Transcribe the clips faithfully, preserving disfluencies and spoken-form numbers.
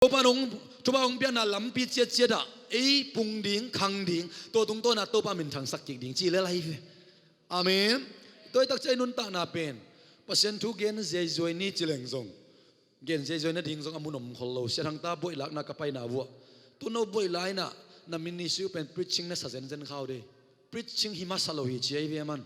Topa in hong, Topa hong piakna lampi ciatciat ah ei pung ding, khang ding, tua tungtawn ah Topa minthangsak kik ding ci lel ahi ve. Amen. Tua hi takciang i nuntakna pen Pasian thu gen ziaizuai ni ci leng zong, gen ziaizuai nading zong a mun om khol lo. Sia Thang Ta buaih lakna ka paina uh ah, tu no buaih lai-in ah na ministry uh pen preaching na sa zenzen kha uh de. Preaching hi masa lo hi ci ahi ve, aman.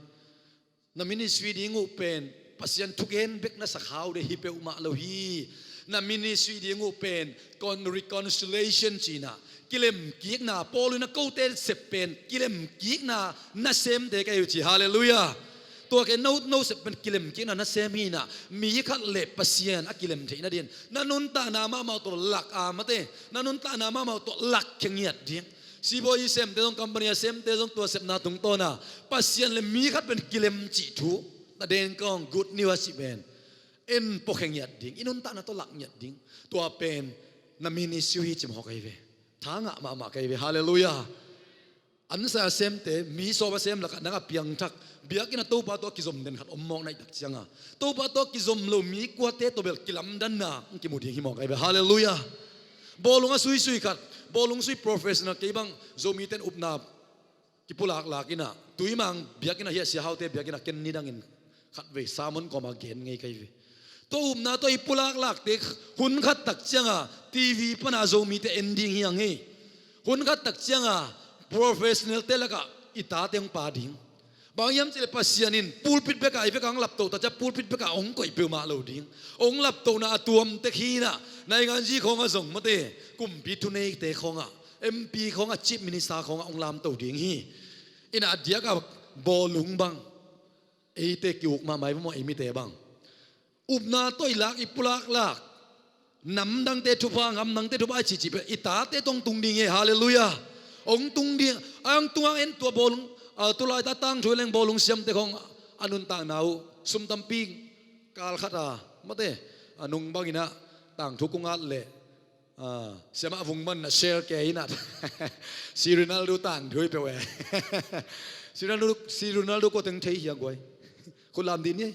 Na ministry ding uh pen Pasian thugen bek na sa kha uh de, hi peuhmah lo hi. Na ministry ding uh pen con-, reconciliation ci-in ah, kilemkikna, Paul in ah kote sep pen kilemkikna nasemte ka hi uh ci. Halleluiah. Tua ken no, no sep pen kilemkikna nasem hi-in ah, mi khat le Pasian a kilem theih nadingin na nuntakna mahmah tawh lak a, mate, na nuntakna mahmah tawh lakkhia ngiat ding. Sibawi i semte zong, company a semte zong, tua sepna tungtawn ah Pasian le mi khat pen kilem cih thu, na den kong good news a cih pen en pawkhia ngiat ding, i nuntakna tawh lak ngiat ding. Tua pen na ministry hi ci mawk ahi ve. Tha ngah mahmah ka hi ve. Halleluiah. An sa a semte, mi sawm a sem lakah nang a piangthak, biakinn ah Topa tawh a kizom den khat om mawk na hih takciang ah, Topa tawh a kizom lo mi kuate tawh bel kilamdanna hong kimu ding hi mawk ahi ve. Halleluiah. Bawlung a suisui khat, bawlung sui professional, kei bang Zomite in upna kipulaklak in ah, Tuimang biakinn ah, hiah Sia Haute biakinn ah ken nidangin khatvei sermon kawm a gen ngei ka hi ve. Tua upna tawh i pulaklakte hun khat takciang ah TV pan a Zomite en ding hi hang hi. Hun khat takciang ah professional-te lakah i tate hong pha ding. Bang hiam cih leh Pasian in pulpit bekah i vekah hong laptoh takciang, pulpit bekah hong koih peuhmah lo ding. Hong laptohna a tuam tek hi-in ah, nainganzi khawngah zong, mate, kumpi thuneite khawngah, MP khawngah, Chief Minister khawngah hong lamto ding hi. In ah a diakah bawlung bang, eite ki-uk mahmah hi ve maw, ei mite bang. Upna tawh i lak, i pulaklak, namdangte thupha, gamdangte thupha i cihcih pen i tate tawh hong tung ding hi. Halleluiah. Hong tung ding, a hong tung hang en tua bawlung, a, tulaitak tangthu leng bawlung siamte khawng a nuntakna uh sum tampi kal khat a, mate, a nung bangin ah tangthu kung at leh, a, siamah vung man a share kei in ah. Si Ronaldo tangthu hi peuh e. Si Ronaldo, si Ronaldo kua teng thei hiang guai. Khut lam din ni.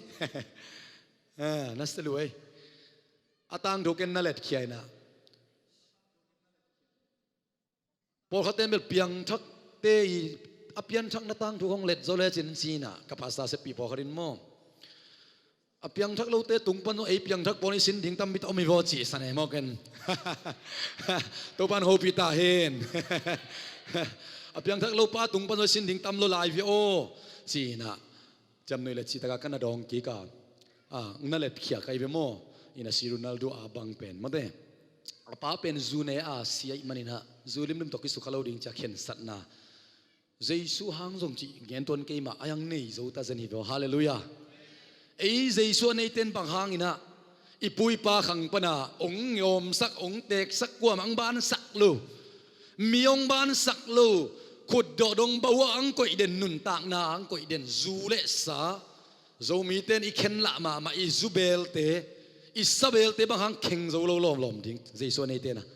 Ah, na sia lu ei. A tangthu ken na letkhia in ah. Pawlkhatte in bel piangthakte i a pianthakna tangthu hong let zo lecin ci-in ah, ka pastor seppih pawlkhat in maw, a piangthak lote tung pan zong ei piangthak pawl i sin ding tampi tak om hi vaw ci san e maw ken. Topa'n hopih ta hen. A piangthak lopa tung pan zong i sin ding tam lo lai ve aw ci-in ah, ciamnuih le cihtakah ka na dawng kik a, a, na letkhia ka hi ve maw. In ah si Ronaldo a bang pen, mate, a pa pen zu ne a si ahih manin ah zu limlim tawh kisukha lo ding ci-a khensatna, Jesu hang zong cih gen tuan kei mah, a hiang nei zo ta zen hi ve aw. Halleluiah. Ei Jesu a neite in bang hangin ah i pu i pa khang pan a hong ngawmsak, hong teeksak, kuamah hong bansak lo, mi hong bansak lo, khutdawh dong bawah hong koih den, nuntakna hong koih den, zu le sa, Zomite in i khenlah mahmah i zu belte, i sa belte bang hang kheng zo lo lawmlawm ding Jesu a neite in ah.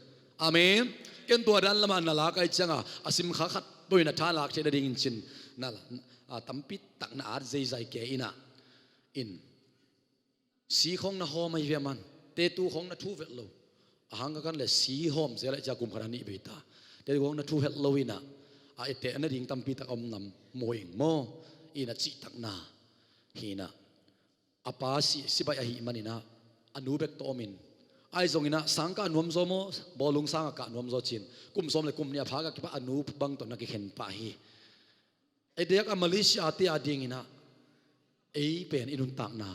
Amen. Ken tua dan lamah na lak ahih ciangah, a simkha khat peuh in ah tha lak theih nadingin cin, na, a, tampi tak na at zeizai kei in ah. In si khawng na hawm ahi ve, aman. Tetu khawng na thu velh lo. A hang ka kan leh si hawm zel ahih ciang kum khat a nih bei ta. Tetu khawng na thu velh lo in ah, a etteh nading tampi tak om nam maw, ing maw. In ah cihtakna hi in ah, a pa si, sibaih ahih manin ah a nu bek tawh om in, ahi zongin ah sangkah a nuam zaw maw, bawlung sangkah a nuam zaw ci-in, kum sawm le kum nih a phak a kipan a nu bang tawh na kikhen pah hi. A diak a Malaysia te adingin ah ei pen i nuntakna,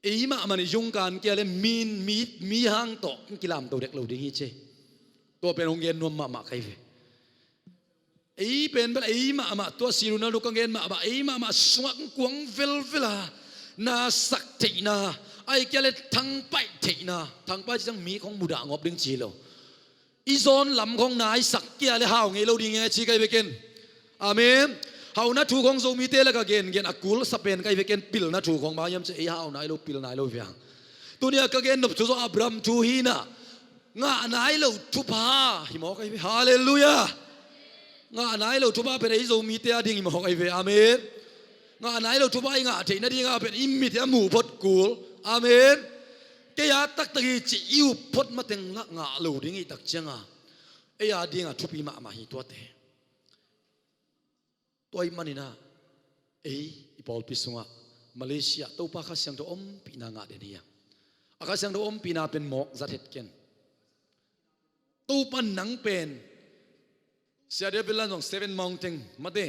ei mahmah in i zungkan kia le mi, mi, mi hang tawh kilamto dek lo ding hi ci. Tua pen hong gen nuam mahmah ka hi ve. Ei pen bel ei mahmah, tua si Ronaldo ka gen mahmah, ei mahmah sungah kuang velvel a, na sak theihna, ahih kei leh thangpaih theihna, thangpaih cih ciang mi khawng mudah ngawp ding ci lo. I zawn lam khawng naisak kei leh hau ngei lo ding e ci ka hi ve ken. Amen. Hauhna thu khawng Zomite lakah gengen a kul sa pen ka hi ve ken, pilna thu khawng, bang hiam cih leh ei hau nai lo, pil nai lo hi ve hang. Tuni a ka gen nop thu zong Abraham thu hi in ah, ngah nai lo thupha hi mawk ahi ve. Halleluiah. Ngah nai lo thupha pen ei Zomite ading hi mawk ahi ve. Amen. Ngah nai lo thupha i ngah theih nading a pen i mit a mu phot kul. Amen. Kei a taktak hi cih i up phot mateng lah ngah lo ding i tak cianga, ei a dinga thupi mahmah hi tuate. Tua ih maninah ei i pawlpi sungah Malaysia Topa Kha Siangtho ompihna ngah den hi a, a Kha Siangtho ompihna pen mawk zat het ken. Topa nang pen, Sia David Lan zong Seven Mountain mate,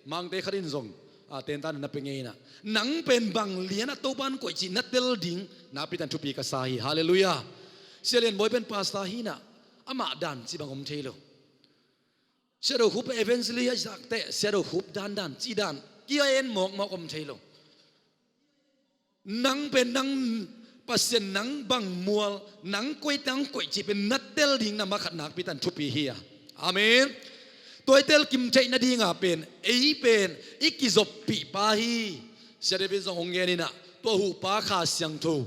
mangte khatin zong a tenta na pe ngei inah, nang pen bang lianah Topa an koih cih na tel ding nakpi tan thupi ka sa hi. Halleluiah. Sia Lian Bawi pen pastor hinah, amah dan cih bang om thei lo. Sia Do Khup evangelist a zakte, Sia Do Khup dandan cih dan kia en mawkmawk om thei lo. Nang pen nang Pasian nang bang mual, nang koi tang koih cih pen na tel ding na makhat nakpi tan thupi hi a. Amen. Tua i tel kim theih nadinga pen ei pen i kizoppih pa hi. Sia David zong hong gen inah, tua huhpa Kha Siangtho,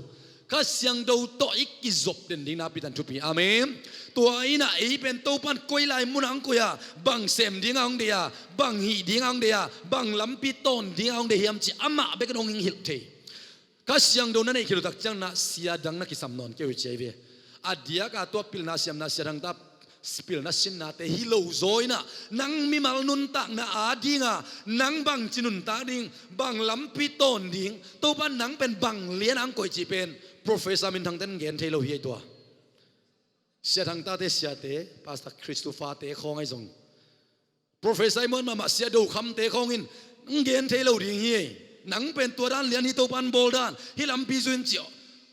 Kha Siangtho tawh i kizop den ding nakpi tan thupi. Amen. Tua inah ei pen Topan koi lai munah hong koih a, bang sem dinga hong deih a, bang hih dinga hong deih a, bang lampi tawn dinga hong deih hiam cih amah bekin hong hilh thei. Kha Siangtho na neih khit uh tak ciangnah sia dang na kisam nawn kei uh ci ahi ve. A diaka tua pilna siamna Sia Thang Ta pilna sinnate hi lo zaw inah, nang mimal nuntakna a dinga nang bangci nuntak ding, bang lampi tawn ding, Topa nang pen bang lian ang koih cih pen Professor Min Thang ten gen thei lo hi ei tua. Sia Thang Tate siate, Pastor Christopher te khawng ahi zong, Professor i muan mahmah Sia Do Kham te khawngin hong gen thei lo ding hi. Nang pen tua dan lian hi, Topa an bawl dan hi, lampi zui in ci-awh,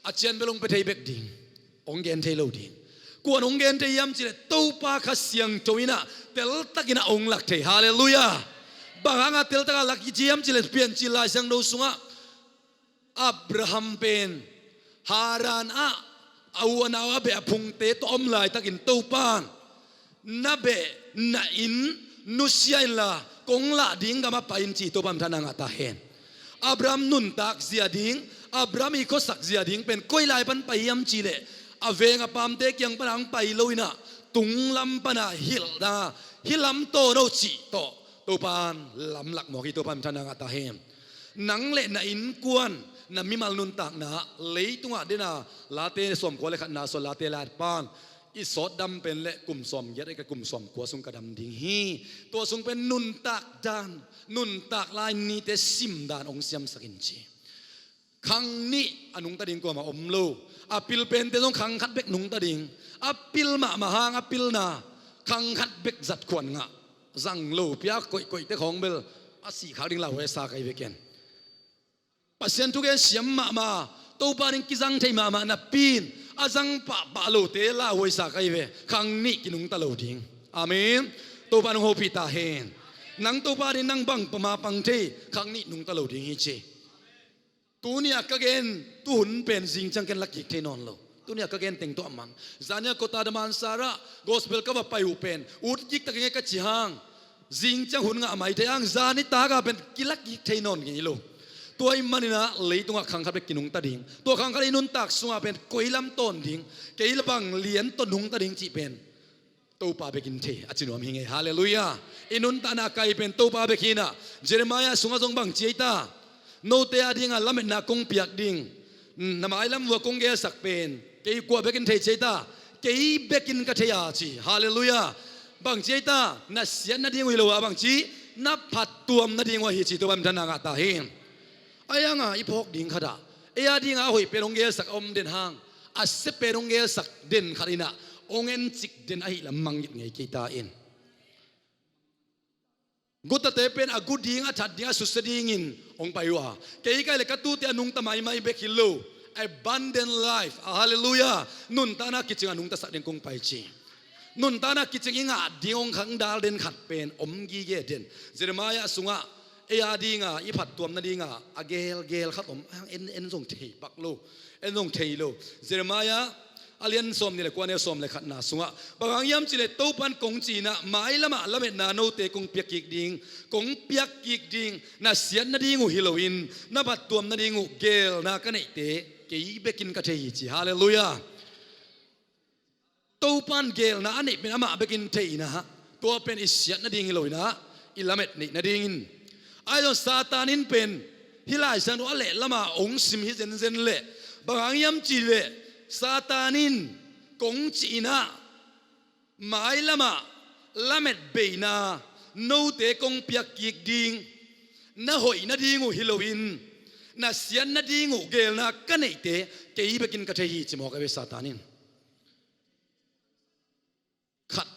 a cian bel hong pia thei bek ding. Hong gen thei lo ding. Kuan hong gen thei hiam cihleh Topa Kha Siangtho inah teltakinah hong lak thei. Halleluiah. Bang hanga teltakah lak i ci hiam cihleh Piancil Lai Siangtho sungah Abraham pen Haran ah a u a nau a beh a phungte tawh om laitakin Topa, na beh na inn nusia inla kong lah ding gam ah pai in ci, Topa minthanna ngah ta hen. Abraham nuntak zia ding, Abraham i khuasak zia ding pen koi lai pan pai hiam cihleh a veng a pamte kiang pana hong pai lo inah, tunglam pana hilhna, hih lam tawn o cih tawh Topa in lamlak mawk hi, Topa minthanna ngah ta hen. Nang le na innkuan, na mimal nuntakna, leitungah dena Late sawmkua le khatna sua Late latpan i sawt dam pen le kum sawmgiat a ka kum sawmkua sung ka dam ding hi. Tua sung pen nuntak dan, nuntak lai nite sim dan hong siamsak in ci. Khang nih a nungta ding kuamah om lo. A pil pente zong khang khat bek nungta ding. A pil mahmah hang a pilna khang khat bek zat khuan ngah, zang lo pia koihkoihte khawng bel a sihkhak ding lauhuai sa kai ve ken. Pasian thugen siam mahmah, Topa ding kizang thei mahmah napi in a zang pahpah lote lauhuai sa kai ve. Khang nih kinungta lo ding. Amen. Topa nong hopih ta hen. Nang Topa ding nang bang pama pang thei, khang nih nungta lo ding hi ci. Tuni a ka gen, tuhun pen zing ciang ken la kik thei nawn lo. Tuni a ka gen teng tawh a mang. Zania kota Damansara gospel ka va pai uh pen ut kik tak ing e ka ci hang, zing ciang hun ngah mai thei hang, zani taka pen kila kik thei nawn ngei lo. Tua ih maninah leitungah khang khat bek kinungta ding. Tua khang khat i nuntak sungah pen koi lam tawn ding, kei la bang lian tawh nungta ding cih pen Topa bekin thei a ci nuam hi ngei. Halleluiah. I nuntakna kai pen Topa bek hinah. Jeremiah sungah zong bang ci ei ta? Note a dinga lametna kong piak ding, na mailam vua kong gelsak pen kei kua bekin thei ci ei ta? Kei bekin ka thei a ci. Halleluiah. Bang ci ei ta? Na siat nading uh hi lo a, bang ci? Na phattuam nading uh ahi ci, Topa minthanna ngah ta hi. Ahi hanga i phawk ding khatah ei a dinga a hoih pen hong gelsak a om den hang, a sia pen hong gelsak den khat inah hong encik den ahih lam mangngilh ngei kei ta in. Gutate pen a gu ding, a that ding, a susia dingin hong pai uh a, kei kai le ka tute a nungta maimai bek hi lo, abundant life, a halleluiah, nuntakna kicing a nungtasak ding kong pai ci. Nuntakna kicing i ngah ding hong khangdal den khat pen om gige den. Jeremiah sungah ei a dinga i phattuam nadinga a gelgel khat om, en, en zong thei pak lo, en zong thei lo. Jeremiah a lian sawmnih le kua, neu sawm le khatna sungah bang hang hiam cihleh Topan kong ci-inah, mailamah lametna note kong piak kik ding, kong piak kik ding, na siat nading uh hi loin na phattuam nading uh geelna ka neihte kei bekin ka thei hi ci. Halleluiah. Topan geelna a neih pen amah bekin thei inah, tua pen i siat nading hi lo inah, i lamet neih nadingin. Ahi zong Satan in pen hih Lai Siangtho a lehlama hong sim hi zenzen leh, bang hang hiam cihleh Satan in kong cih in ah, mailamah lamet beina note kong piak kik ding, na hoih nading uh hi loin na siat nading uh geelna ka neihte kei bekin ka thei hi, ci mawk a ve Satan in. Khat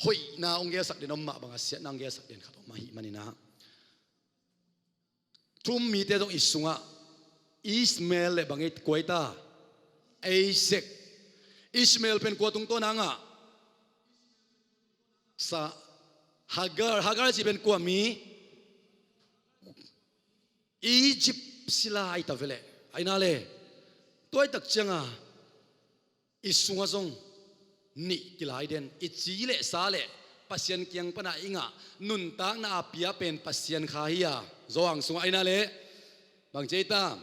hoihna hong gelsak den om mah bangah siatna hong gelsak den khat om ahih manin ah, thu-um mite zong i sungah Ishmael le bang ei kuai ta, Isaac. Ishmael pen kua tungtawn a ngah? Sa Hagar, Hagar cih pen kua mi? Egypt sila ahi ta ve leh. Ahi na le, tua ahi tak cianga i sungah zong nih kilai den, i ci le sa le Pasian kiang pana i ngah nuntakna a pia pen Pasian kha hi a, Johan sungah ahi na le, bang ci ei ta,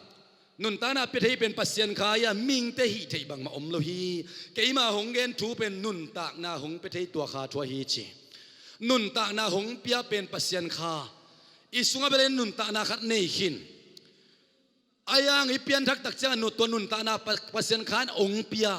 nuntakna a pia thei pen Pasian kha hi a, mihingte hih theih bangmah om lo hi. Keima hong gen thu pen nuntakna hong pia thei tua kha thu ahi ci. Nuntakna hong pia pen Pasian kha. I sungah belen nuntakna khat nei khin. Ahi hang i pianthak tak ciangah tua nuntakna Pa-, Pasian khan hong pia.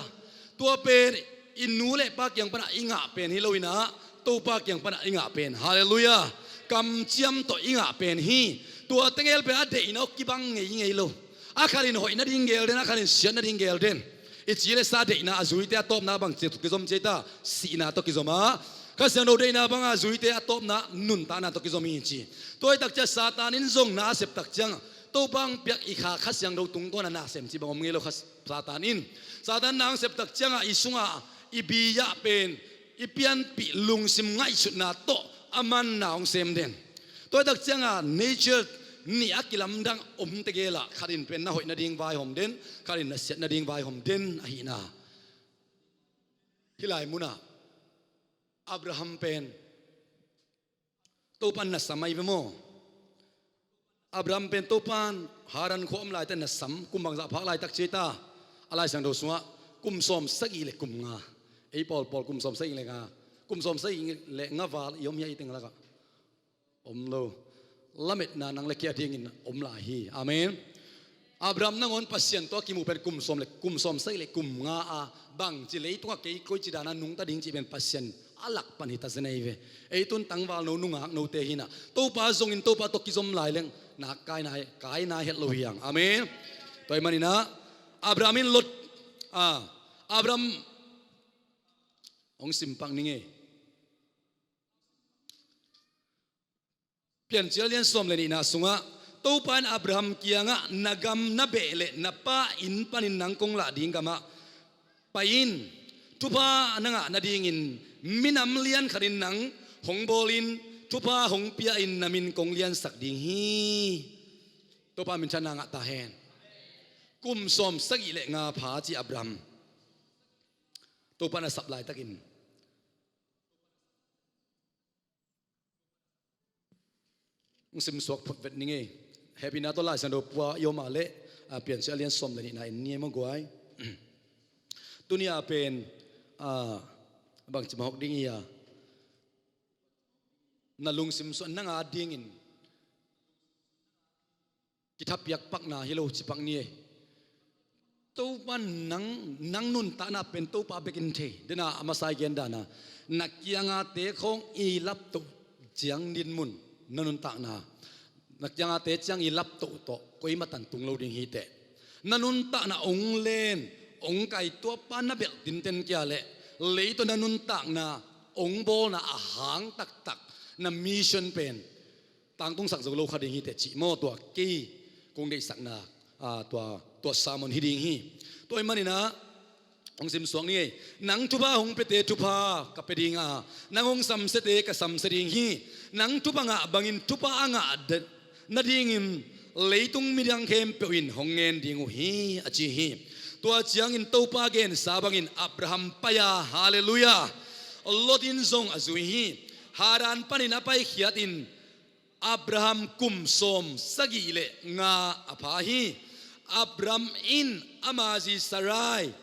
Tua pen i nu le pa kiang pana i ngah pen hi loin ah, Topa kiang pana i ngah pen. Halleluiah. Kamciam tawh i ngah pen hi. Tua tengel pen a deihna aw kibang ngeingei lo. A khat in hoih nading geel den, a khat in siat nading geel den. I ci le sa deihna a zuite a tawpna bang ci tawh kizom ci ei ta, sihna tawh kizom a, Kha Siangtho deihna banga zuite a tawpna nuntakna tawh kizom hi ci. Tua ahi tak ciah Satan in zong na a sep tak ciangah Topa hong piak i kha Kha Siangtho tungtawna na sem cih bang om ngei lo kha Satan in. Satan na hong sep tak ciangah i sungah i biah pen i pianpih lungsim ngaihsutna tawh a man na hong sem den. Tua ahi tak ciangah nature nih a kilamdang om tegel ah khat in pen na hoih nading vaihawm den, khat in na siat nading vaihawm den ahihna. Hih lai munah Abraham pen Topa in na sam ahi ve maw? Abraham pen Topa in Haran khua om laitakin na sam, kum bangzah phak laitak ci ei ta? A Lai Siangtho sungah kum sawm sagih le kum nga. Ei pawlpawl kum sawm sagih le nga, kum sawm sagih le nga val i om hi a, ei teng lakah om lo. Lametna nang le kei a dingin om lai hi. Amen. Abraham nangawn Pasian tawh a kimuh pen kum sawm le, kum sawm sagih le kum nga a, bangci leitungah kei koici dana nungta ding cih pen Pasian a lak pan hi ta zen ahi ve. Ei tun tangvalno nungaknote hi in ah, Topa zongin Topa tawh kizom lai leng nak kai nai, kai nai het lo hi hang. Amen. Tua ahih manin ah Abraham in Lot, ah, Abraham hong sim pak ning ei. Piancil a lian sawm le nihna sungah Topa in Abraham kiangah, na gam na beh le na pa inn panin nang kong lah ding gamah pai in. Thupha na ngah nadingin minam lian khatin nang hong bawlin thupha hong pia-in na min kong liansak ding hi. Topa minthanna ngah ta hen. Kum sawm sagih le nga pha ci Abraham. Topa na sap laitakin hong simsuak phot vet ning ei. Hehpihna tawh Lai Siangtho pua i om a leh, a, Piancil a lian sawm le nihna en ni ei maw guai. Tuni a pen, a, bangci mah hawk ding hi a, na lungsim sungah nang a dingin kithapiak pakna hi lo ci pak ni ei. Topa nang, nang nuntakna pen Topa bekin thei. Dena a masa i gen dana, na kiangate khawng i laptoh ciang dinmun, na nuntakna, na kiangate ciang i laptoh tawh koima tan tung lo ding hi teh. Na nuntakna hong len, hong kai, tua pa na belh tinten kia leh, lei tawh na nuntakna hong bawlna a hang taktak, na mission pen tangtungsak zo lo kha ding hi teh cih maw, tua kei kong deihsakna, a, tua, tua sermon hi ding hi. Tua ahih manin ah hong simsuak ni ei. Nang thupha hong piate thupha ka pia ding a, nang hong samsiate ka samsia ding hi. Nang thupha ngah bangin thupha a ngah de-, nadingin leitung midang khempeuh in hong ngen ding uh hi, a ci hi. Tua ciangin Topa gensa bangin Abraham pai a, halleluiah, Lot in zong a zui hi. Haran panin a paikhiatin Abraham kum sawm sagih le nga a pha hi. Abraham in ama zi Sarai,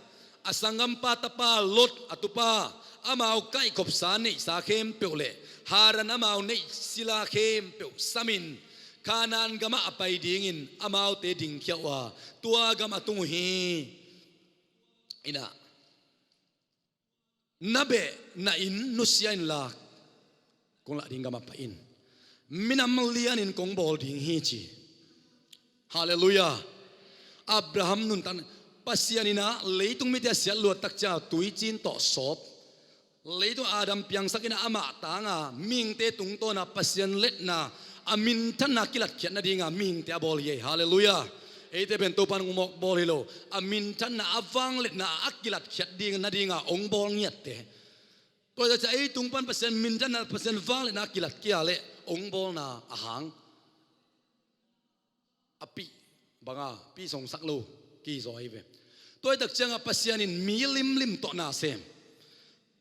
a sanggampa tapa Lot, a tupa, amau kaihkhopsa neihsa khempeuh le Haran amau neih sila khempeuh samin Kanaan gamah a pai dingin amaute dingkhia uh a, tua gam a tung uh hi. Inah, na beh na inn nusia inla, kong lah ding gamah pai in, minam lianin kong bawl ding hi, ci. Halleluiah. Abraham nuntak, Pasian inah leitung mite a siatluat tak ciangah tuicin tawh sawp, leitung Adam piangsak inah amah tanga mihingte tungtawna Pasian letna, a minthanna kilatkhiat nadinga mihingte a bawl hi ei. Halleluiah. Eite pen Topan hong mawk bawl hi lo, a minthanna, a vangliatna a kilatkhiat ding nadinga hong bawl ngiatte. Tua hi tak ciang ei tung pan Pasian minthanna, Pasian vangliatna a kilatkhia leh hong bawlna a hang a pih banga pih songsak lo kizaw ahi ve. Tua hi tak ciangah Pasian in mi limlim tawh na sem,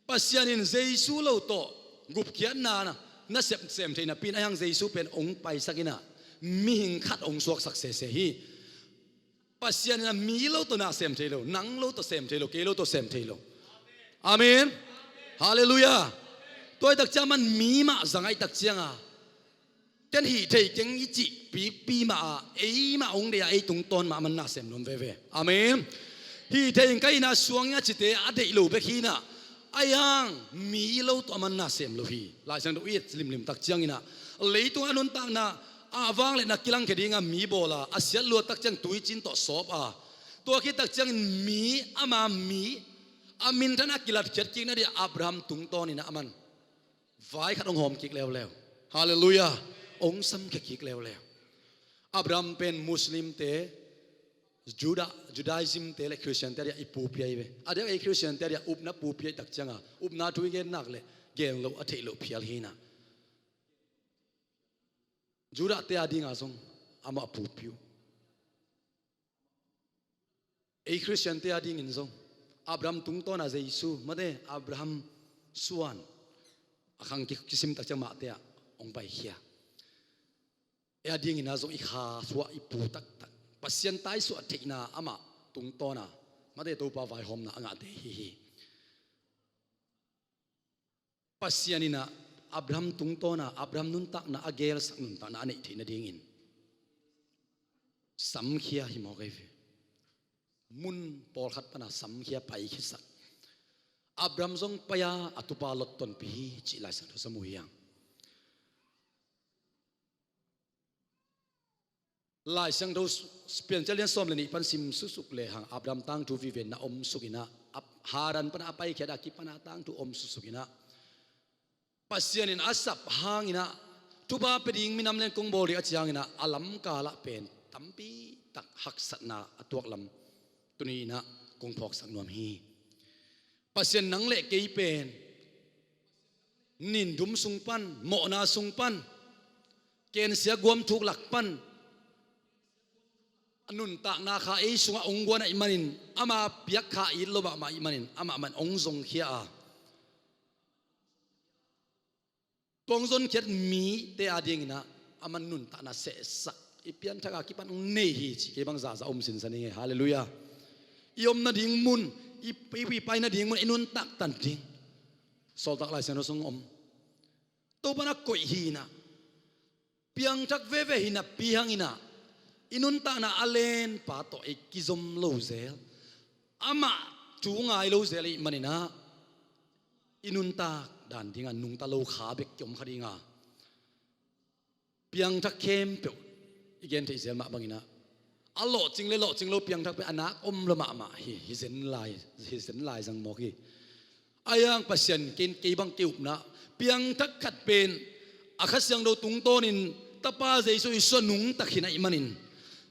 Pasian in Jesu lo tawh gupkhiatna na, na sem, sem thei napi in, ahi hang Jesu pen hong paisak inah mihing khat hong suaksak sese hi. Pasian inah mi lo tawh na sem thei lo, nang lo tawh sem thei lo, kei lo tawh sem thei lo. Amen. Halleluiah. Tua hi tak ciang aman mi mah zang ahih tak cianga, ken hih thei keng i cih pikpi mah a, ei mah hong deih a, ei tungtawn mah aman na sem nuam veve. Amen. Hih thei ing ka hihna suang ing a cite a deih lo bek hi inah, ahi hang mi lo tawh aman na sem lo hi. Lai Siangtho i et limlim tak ciang inah, leitung a nuntakna, a vangliatna kilangkhia dinga mi bawl a, a siatluat tak ciang tuicin tawh sawp a, tua khit tak ciangin mi, ama mi, a minthan a kilatkhiat kik nadinga Abraham tungtawn inah aman vai khat hong hawm kik leuleu. Halleluiah. Hong samkhia kik leuleu. Abraham pen Muslimte, Judah, Judaism te le Christian te a diah i pupi ahi ve. A diak ei Christian te a diah upna pupi ahih tak cianga, upna thu i gen nak le gen loh a theih loh phial hi inah, Judah te a dinga zong amah pupi uh. Ei Christian te a dingin zong Abraham tungtawna Jesu, mate, Abraham suan a khang ki-, kisim tak ciang mahte ah hong paikhia. Ei a dingin ah zong i kha suah, i pu taktak, Pasian taisuah theihna amah tungtawna, mate, Topa vaihawmna a ngahte hi hi. Pasian inah Abraham tungtawna, Abraham nuntakna a gelsak, nuntakna a neih theih nadingin samkhia hi mawk ahi ve. Mun pawlkhat pana samkhia paikhiasak. Abraham zong pai-a a tupa Lot tonpih hi cih Lai Siangtho sung mu hi hang. Lai Siangtho Piancil lian sawm le nih pan sim suksuk lehang Abraham tangthu vive na om suk inah, Haran pana a paikhiat a kipan a tangthu om suksuk inah, Pasian in a sap hang inah, thupha pia ding minam lian kong bawl ding a ci hang inah, a lamkal ah pen tampi tak haksatna a tuak lam tuni inah kong phawksak nuam hi. Pasian, nang le kei pen nindum sung pan, mawhna sung pan, kensia guam thuk lak pan, a nuntakna kha ei sungah hong guan ahih manin, ama piak kha it lo mahmah ahih manin, amah man hong zongkhia a, kong zonkhiat mite a dingin ah, aman nuntakna sehsak, i pianthak a kipan hong nei hi cih kei bang zahzah om sinsan ing ei. Halleluiah. I om nading mun, i, i, i pai nading mun, i nuntak tan ding Sawltak Lai Siangtho sung om, Topa na koih hi inah, piangthak veve hi napi hang inah, i nuntakna a lenpa tawh ei kizom lo zel, amah thu ngai lo zel ahih manin ah, i nuntak dan dingah nungta lo kha bek kiom kha dinga, piangthak khempeuh i gen theih zel mah bangin ah, a lawhcing le lawhcing lo piangthak pen a nak om lo mahmah hi, hi zen lai, hi zen lai zang mawk hi. Ahi hang Pasian, kei, kei bang kei upna, piangthak khat pen a Kha Siangtho tungtawnin Tapa Jesu Khrist a nungta khin ahih manin,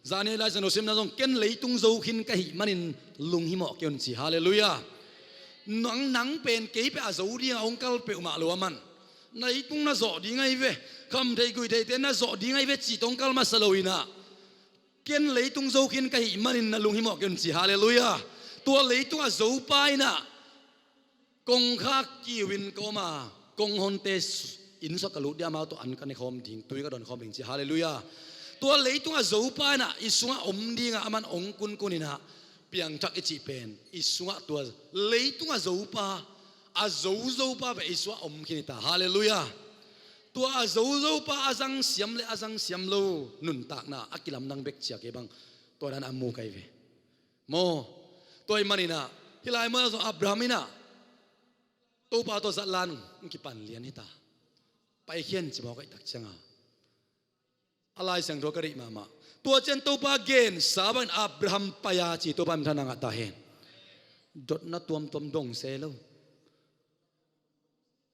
zani Lai Siangtho simna zong, ken leitung zo khin ka hih manin lunghimawh kei un ci. Halleluiah. Nang, nang pen kei pen a zo dinga hong kal peuhmah lo a man, leitung na zawh ding ahi ve, khamtheih guihtheihte na zawh ding ahi ve cih tawh hong kal masa lo inah, ken leitung zo khin ka hih manin na lunghimawh kei un ci. Halleluiah. Tua leitung a zopa inah, kongkhak kiu in ka om a, konghonte inn sungah ka lut ding, amau tawh an ka nekhawm ding, tui ka dawnkhawm ding ci. Halleluiah. Tua leitung a zopa inah i sungah om dinga aman hong kunkun inah, piangthak i cih pen i sungah, tua leitung a zopa, a zo zopa pen i sungah om khin hi ta. Halleluiah. Tua a zo zopa a zangsiam le a zangsiam lo nuntakna a kilamdang bek ci a, kei bang tua dan a mu ka hi ve. Maw, tua ahih manin ah, Hih lai mun ah zong Abraham in ah Topa tawh zat la-in hong kipan lian hi ta. Paikhia in ci mawk ahih tak ciangin a Lai Siangtho ka deih mahmah. Tua ciang Topa gensa bangin Abraham pai a ci, Topa minthanna ngah ta hen. Dotna tuamtuam dong se lo.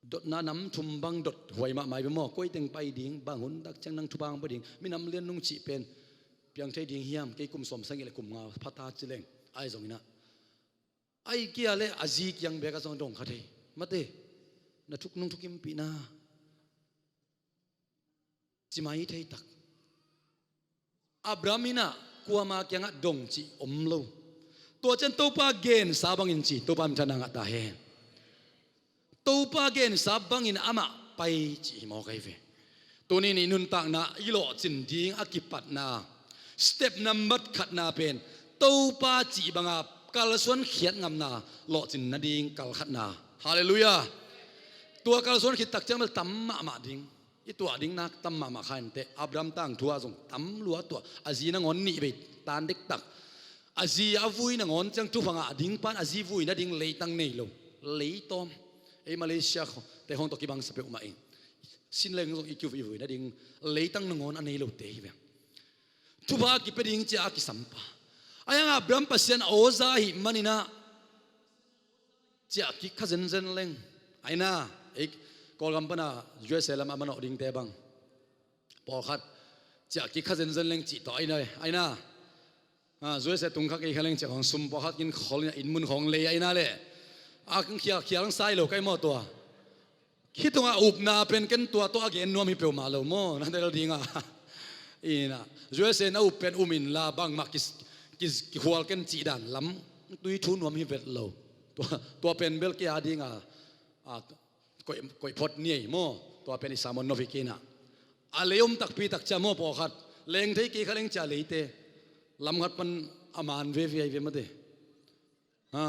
Dotna nam thum bang dot huai mahmah hi ve maw. Koi teng pai ding, bang hun tak ciang nang thupha hong pia ding, minam lian nung cih pen piang thei ding hiam, kei kum sawmsagih le kum nga pha ta ci leng. Ahi zongin ah, ahih kei leh a zi kiang bek ah zong dong kha thei. Mate, na thuk nung thukimpih na, ci mai thei tak. Abraham in ah kuama kiangah dong cih om lo. Tua ciang Topa gensa bangin ci, Topa minthanna ngah ta hen. Topa gensa bangin amah pai cih hi mawk ahi ve. Tuni-in i nuntakna i lawhcin ding a kipatna, step nambat khatna pen Topa cih banga kalsuan khiat ngamna, lawhcin nading kal khatna. Halleluiah. Tua kalsuan khit tak ciang bel tam mahmah ding, i tuah ding nak tam mahmah kha inteh. Abraham tangthu ah zong tam lua tuah, a zi nangawn nih vei tan dektak. A zi a vui nangawn ciang thupha ngah ding pan a zi vui nading leitang nei lo. Leitawm. Ei Malaysia khawng te khawng tawh kibang sa peuhmah ing. Sin leng zong i kivui vui nading leitang nangawn a nei lote hi ve. Thupha kipia ding ci a kisam pa. Ahi hang Abraham Pasian a awza ahih manin ah ciah kik kha zenzen leng. Ahi na, ei Kawlgam pan a U S A lam a manawh dingte bang, pawlkhat ciah kik kha zenzen leng cih tawh ahi na, ahi na. Ah, U S A tung kha kei kha leng ciah khawng sum pawlkhat kin khol in a inn mun khawng lei ahi na leh. A khial khial hong sai lo kai maw tua. Hih tungah upna pen ken tua tawh a gen nuam hi peuhmah lo maw, na del ding a. Ina, U S A na up pen um inla bangmah ki, ki, kikhual ken cih dan lamtui thu nuam hi vet lo. Tua, tua pen bel kei a ding a, a, koih, koih phot ni ei maw. Tua pen i sermon nop hi kei na. A lei om takpi tak ciang maw pawlkhat. Leng thei kei kha leng ciah leite. Lam khat pan a man veve ahi ve mate. Ha.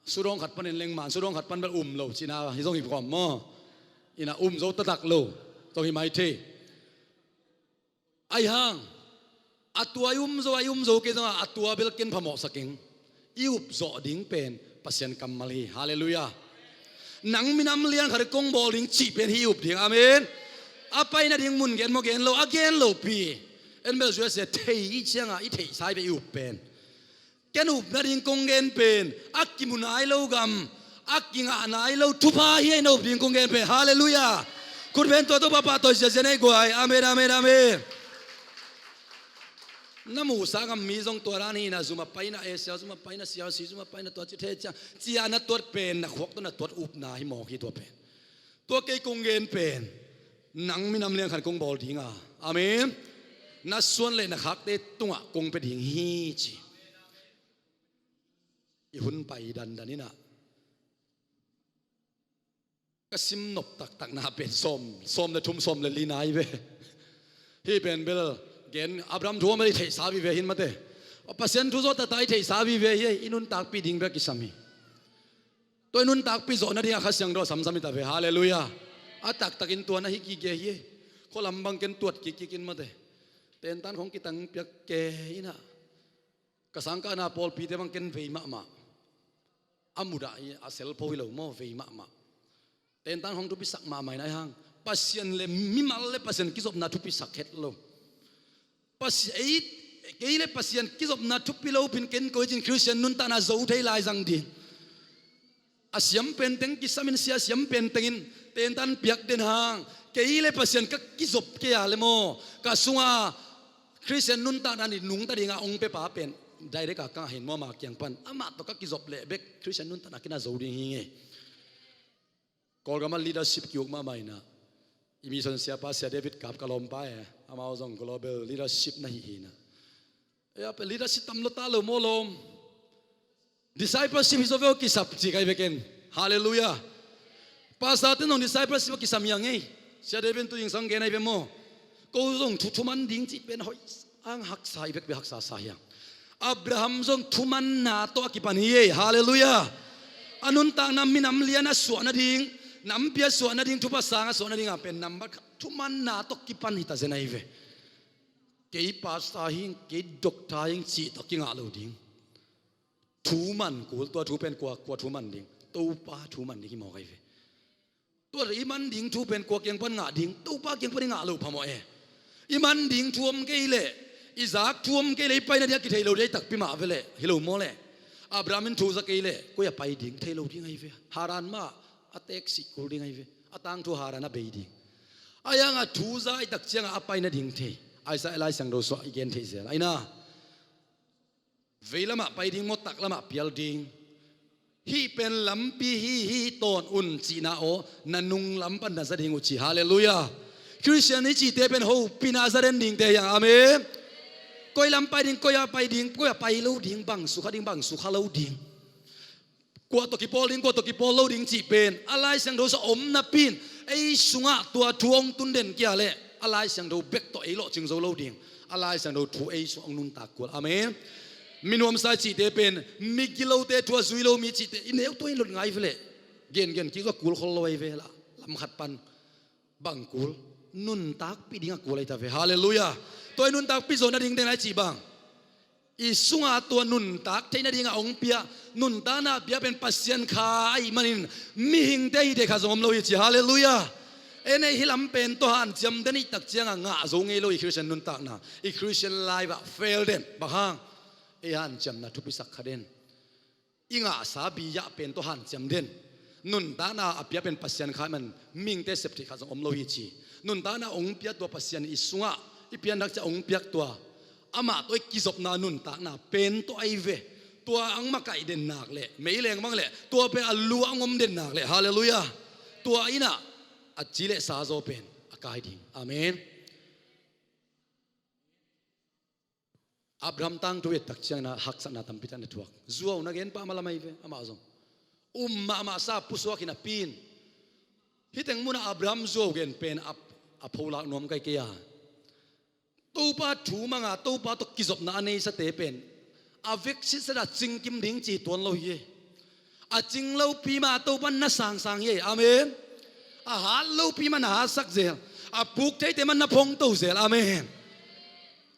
Sudawng khat panin leng man, sudawng khat pan bel um lo cihna hi zong hi kawm maw. Ina um zo taktak lo zong hi mai thei. Ahi hang a tua i um zo, a i um zo kei zongah a tua bel ken phamawhsak ing. I up zawh ding pen Pasian kammal hi. Halleluiah. Nang minam lian khat kong bawl ding cih pen hi i up ding. Amen. A pai nading mun gen maw gen lo, a gen lopi. En bel U S A thei i ciangah i theihsa hi ve i up pen. Ken up nading kong gen pen a kimu nai lo gam, a kingah nai lo thupha hi a, i na up ding kong gen pen. Halleluiah. Khut beng tua Topa pahtawi ziazia nei guai. Amen, amen, amen. Na muhsa gam mi zong tua dan hi na, zum a pai na, Asia zum a pai na, C R C zum a pai na, tua ci thei ciang, ci a na tuat pen, na khuak tawh na tuat upna hi mawk hi tua pen. Tua kei kong gen pen nang minam lian khat kong bawl ding a. Amen. Na suan le na khakte tungah kong pia ding hi ci. I hun pai dandan in ah ka sim nop taktakna pen sawm, sawm le thum, sawm le li nai ve. Hih pen bel gen Abraham thu om bel i theihsa vive hi mate. Pasian thu zawh taktak i theihsa vive hi, i nuntakpih ding bek kisam hi. Tua i nuntakpih zawh nading a Kha Siangtho a samsam hi ta ve. Halleluiah. A taktakin tua na hi gige hi. Khualam bang ken tuat kikik in mate. Tentan khawng kitang piak ke in ah ka sangkahna pawlpite bang ken vei mahmah. A mudah hi a, selpho hi lo maw, vei mahmah. Tentan khawng thupisak mahmah in ahi hang Pasian le mimal le Pasian kizopna thupisak het lo. Pasi-, ei, kei le Pasian kizopna thupi lo pin ken koi cin Khristian nuntakna zo thei lai zang ding. A siam penteng kisamin sia siam pentengin tentan piak den hang kei le Pasian ka kizop kei a le maw, ka sunga Khristian nuntakna nih nungta dinga ong pepa pen direct a ka ngah hin maw, ama kiang pan amah tawh ka kizop leh bek Khristian nuntakna kina zo ding hi ngei. Kawlgam a leadership ki-uk mahmah in ah, i mission siapa Sia David Kap ka lawmpa e, amau zong global leadership na hi hi in ah. Ei a pen leadership tam lo ta lo maw lawm. Discipleship hi zaw ve aw kisap ci kai ve ken. Halleluiah. Pastor ten zong discipleship aw kisam hi a ngei. Sia David tu zingsang gen ahi ve maw. Ko zong thu thuman ding cih pen hoih ang haksa hi vek ve, haksa sa hi a. Abraham zong thumanna tawh a kipan hi ei. Halleluiah. A nuntakna minam lian a suah nading, nampi a suah nading, thupha sang a suah nading a pen nambat khat thumanna tawh kipan hi ta zen ahi ve. Kei pastor hi ing, kei doctor hi ing cih tawh kingah lo ding. thu man kul, tua thu pen kua, kua thu man ding? Topa thu man ding hi mawk ahi ve. Tua i man ding thu pen kua kiang pan ngah ding? Topa kiang pan i ngah loh phamawh e. I man ding thu om kei leh, i zak thu om kei leh, i paina ding a kithei lo ding a i takpi mah ve leh, hi lo maw leh? Abraham in thu za kei leh koi a pai ding? Thei lo ding ahi ve. Haran mah a teeksih kul ding ahi ve. A tangthu Haran a bei ding. Ahi hangah thu za i tak ciangah a paina ding thei. Isaiah Lai Siangtho suah i gen theih zel ahi na. Vei lamah pai ding maw, tak lamah pial ding? Hih pen lampi hi, hih tawn un cihna aw, na nung lam pan na za ding uh ci. Halleluiah. Khristian i cihte pen hopihna a za den dingte hi hang. Amen. Koi lam pai ding, koi a pai ding, koi a pai lo ding, bang sukha ding, bang sukha lo ding, kua tawh kipawl ding, kua tawh kipawl lo ding cih pen a Lai Siangtho sungah om napi in, ei sungah tua thu hong tun den kia leh a Lai Siangtho bek tawh ei lawhcing zo lo ding. A Lai Siangtho thu ei sungah hong nuntak kul. Amen. Mi nuamsa i cihte pen, mi gilote thu a zui lo mi cihte i neu tua in lot ngai ve leh, gengen kik zo a kul khol lo ahi ve. Lam khat pan bang kul? Nuntakpih ding a kul ahi ta ve. Halleluiah. Tua i nuntakpih zawh nading den a i cih bang? I sungah tua nuntak theih nading a hong pia, nuntakna a pia pen Pasian Kha ahih manin, mihingte hihte kha zong om lo hi ci. Halleluiah. En ei hih lam pen tawh hanciam den i tak ciangah ngah zo ngei lo i Khristian nuntakna, i Khristian life ah fail den. Bang hang? Ei hanciamna thupisak kha den. I ngahsa biah pen tawh hanciam den. Nuntakna a pia pen Pasian Kha ahih man mihingte sep theih kha zong om lo hi ci. Nuntakna hong pia tua Pasian i sungah i pianthak ciah hong piak tua, amah tawh i kizopna nuntakna pen tawh ahi ve. Tua hong makaih den nak leh, meileng bang leh, tua pen a lu ah hong om den nak leh, halleluiah, tua in ah a ci leh sa zaw pen a kai ding. Amen. Abraham tangthu i et tak ciangin ah haksatna tampi tak na thuak. Zuau na gen pah malam ahi ve, amah zong um mahmah sa pusuak hi napi in. Hih teng munah Abraham zuau gen pen a, a pholak nuam kai kei a. Topa thu manga Topa tawh kizopna a neisate pen a veksit seta cingkim ding ci tuan lo hi. A cing lopi mah Topa na sangsang hi. Amen. A hat lopi mah na hatsak zel. A puk theite mah na phongto zel. Amen.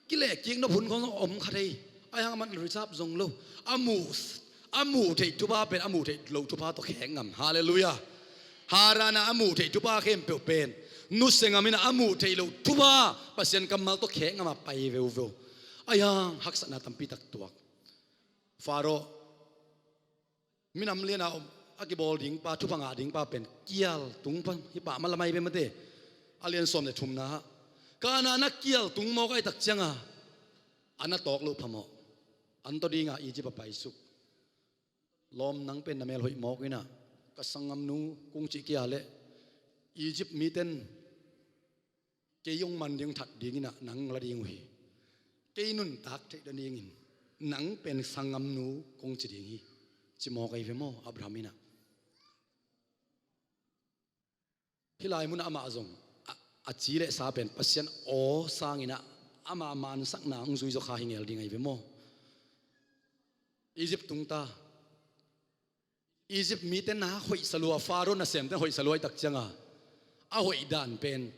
Kilehkik nop hun khong om kha thei. Ahi hang amah reserve zong lo. A muh, a muh theih thupha pen a muh theih loh thupha tawh khek ngam. Halleluiah. Haran ah a muh theih thupha khempeuh pen nusia ngam in ah, a muh theih loh thupha Pasian kammal tawh khek ngam a pai veuveu. Ahi hang haksatna tampi tak tuak. Faro, minam lian a om, a kibawl ding pa, thupha ngah ding pa pen kial tung pan hi pah malam ahi ve mate. A lian sawm le thumna ah, Kanaan ah kial tung mawk ahih tak ciangah an a tawk loh phamawh. An tawh dingah Egypt a paisuk. Lawm, nang pen na mel hoih mawk in ah, ka sanggamnu kong cih kia leh Egypt miten kei hong man ding, hong that ding in ah, nang la ding uh hi. Kei nuntak theih nadingin nang pen sanggamnu kong ci ding hi, ci mawk ahi ve maw Abraham in ah. Hih lai munah amah zong a, a ci le sa pen Pasian aw sangin ah ama mansakna hong zui zaw kha hi ngel ding ahi ve maw? Egypt tung ta. Egypt mite nak hoihsa lua, Faro nasemte hoihsa lua ahih tak cianga a hoih dan pen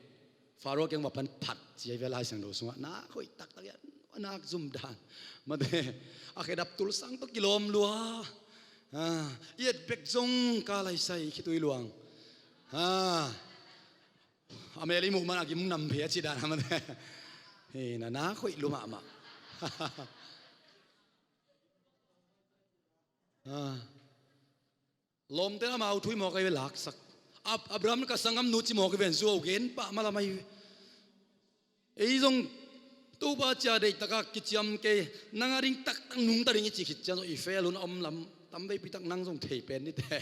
Faro kiang va pan phat ci ahi ve Lai Siangtho sungah. Nak hoih taktak hi a, nak zum dan. Mate, a khedap tulsang tawh kilawm lua. Ah, i et bek zong ka laisai khitui luang. Ah, a mel i muh man a gim nam phei a ci dan a mate. Hi na, nak hoih lua mahmah. Ah. Lawmte amau thu i mawk ahi ve, laksak. Ab-, Abraham ka sanggamnu ci mawk ahi ve, zuau gen pah malam ahi ve. Ei zong Topa cia deihtaka kiciam kei, nang a ding taktak nungta ding i ci khit ciang zong i fel hun a om lam tam veipi tak nang zong thei pen nite.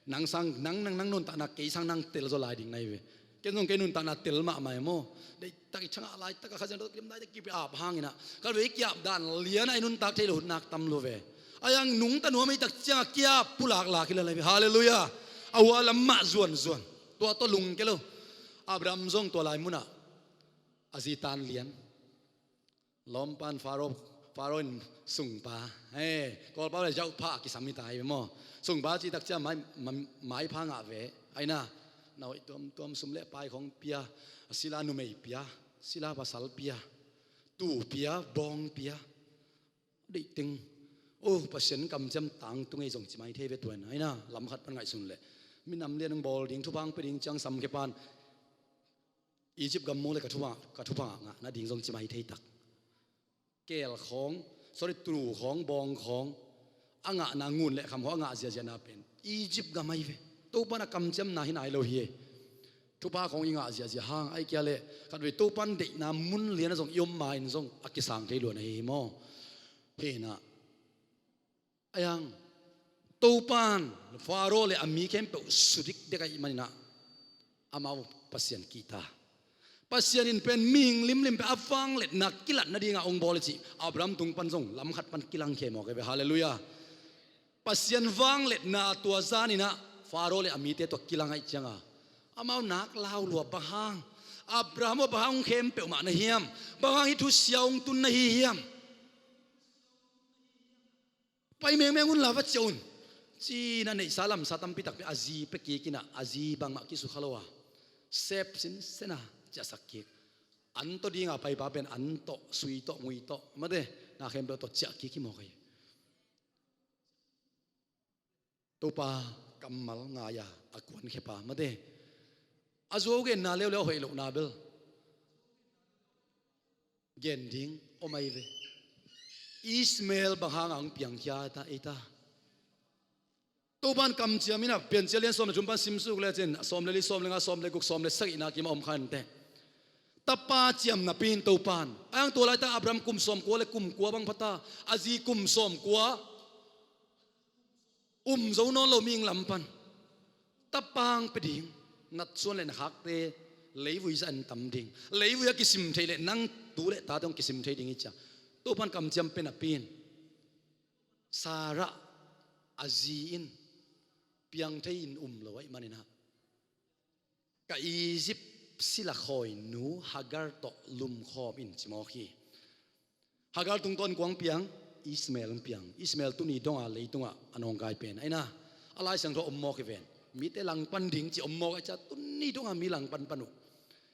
Nang sang, nang, nang, nang nuntakna kei sang nang tel zaw lai ding na hi ve. Ken zong kei nuntakna tel mahmah hi maw. Deihtaka i thangah laitaka Kha Siangtho kilim laitaka kipi ap hangin ah, ka vei kiap dan lian ah i nuntak thei lo hun nak tam lo ve. Ahi hang nungta nuam ahih tak cianga kiap pulak lak hi la lai ve. Halleluiah. A hua lam mah zuanzuan. Tua tawh lungke lo. Abraham zong tua lai munah a zi tan lian. Lawmpan Faro, Faro in sungpa, eh, Kawlpa le zauhpha a kisam hi ta hi ve maw? Sungpa cih tak ciang mai, mai, maipha ngah ve. Ahi na, na hoih tuamtuam, sum le pai khong pia, a sila numei pia, sila pasal pia, tuu pia, bawng pia. Deih teng, Oh, Pasian kamciam tangtung ei zong ci mai thei ve tua in. Aina, lam khat pan ngaihsun leh, minam lian hong bawl ding, thupha hong pia ding ciang samkhe pan Egypt gam mu le ka thupha, ka thupha ngah nading zong ci mai thei tak. Keel khawng, sorry, tru khawng, bawng khawng, a ngahna, ngun le kham khawng a ngah ziahziahna pen Egypt gam ahi ve. Topa'n a kamciamna hi nai lo hi. Thupha khawng i ngah ziahziah hang, ahih kei leh khatvei Topa'n deihna mun lian ah zong i om ma-in zong a kisang thei lua na hi hi maw? Hi na, a yang, Topa'n Faro le a mi khempeuh su dikdek ahih manin ah, amau Pasian kihta. Pasian in pen mihing limlim pen a vangliatna kilat nading a hong bawl hi cih Abraham tung pan zong lam khat pan kilangkhia mawk hi ve. Halleluiah. Pasian vangliatna tua zan in ah Faro le a mite tua kilang ahih ciang a, amau nak lau lua, bang hang, Abraham aw, bang hang hong khem peuhmah na hiam? Bang hang hih thusia hong tun na hi hiam? Pai mengmeng un la, va ciah un, ci-in a neihsa lamsa tampi takpi a zi pia kik in ah, a zi bangmah kisukha lo a, sep sinsen a ciahsak kik. An tawh ding a paipa pen an tawh, sui tawh, ngui tawh, mate, na khempeuh tawh ciah kik hi mawk hi. Topa kammal ngai a, a kuankhiapa, mate, a zuau genna leuleu a hoih lohna bel gen ding om ahi ve. Ishmael bang hang a hong piangkhia ei ta, ei ta? Topa'n kamciam in ah, Piancil lian sawm le thum pan simsuk lecin, a sawm le li, sawm le nga, sawm le guk, sawm le sagihna kim a om kha inteh. Tapa ciamnapi in Topa'n, a yang tua laitak Abraham kum sawmkua le kum kua bang pha ta, a zi kum sawmkua um zo nawn lo mihing lam pan tapa hong pia ding, natsuan le nakhakte leivui zah in tam ding, leivui a kisim thei le nang tu le tate hong kisim thei ding hi ci a, Topa'n kamciam pia napi in, Sarah a zi in piang thei in um lo ahih manin ah, ka Egypt sila khawinu Hagar tawh lumkhawm in ci mawk hi. Hagar tungtawn kua hong piang? Ishmael hong piang. Ishmael tuni dong a leitungah a nawngkai pen, aina, a Lai Siangtho om mawk hi ven. Mite langpan ding ci om mawk ahih ciang tuni dong a mi langpan pan uh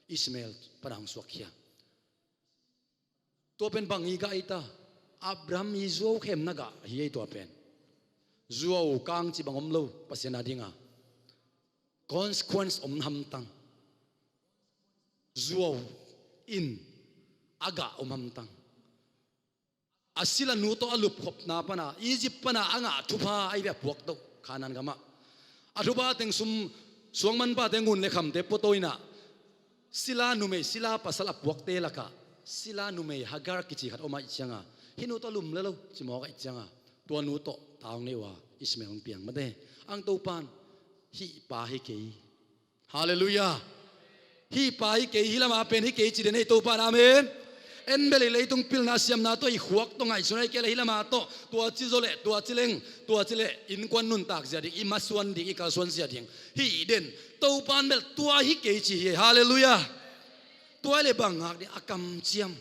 Ishmael pan a hong suakkhia. Tua pen bang hi gah ei ta? Abraham i zuau khemna gah hi ei tua pen. Zuau kang ci bang om lo Pasian a ding a. Consequence om hamtang. Zuau in a gah om hamtang. A silanu tawh a lupkhopna pan a, Egypt pan a a ngah thupha ahi ve, a puak toh Canaan gamah. A thupha teng sum, suangmanpate, ngun le khamte puato in ah, sila numei, sila pasal a puakte lakah sila numei Hagar kici khat om ahih ciang a, hih nu tawh lum le lo ci mawk ahih ciang a, tua nu tawh ta hong nei uh a, Ishmael hong piang, mate. Ang Topa'n, hih pa hi kei. Halleluiah. Hih pa hi kei, hih lam a pen hi kei ci den ei Topa'n, amen. En bel i leitung pilna siamna tawh, i khuak tawh ngaihsun ahih kei leh hih lam a tawh, tua ci zaw leh, tua ci leng, tua ci leh innkuan nuntak zia ding, i masuan ding, i kalsuan zia ding hi den. Topa'n bel tua hi kei ci hi. Halleluiah. Tua hi leh bang ngak ding? A kamciam.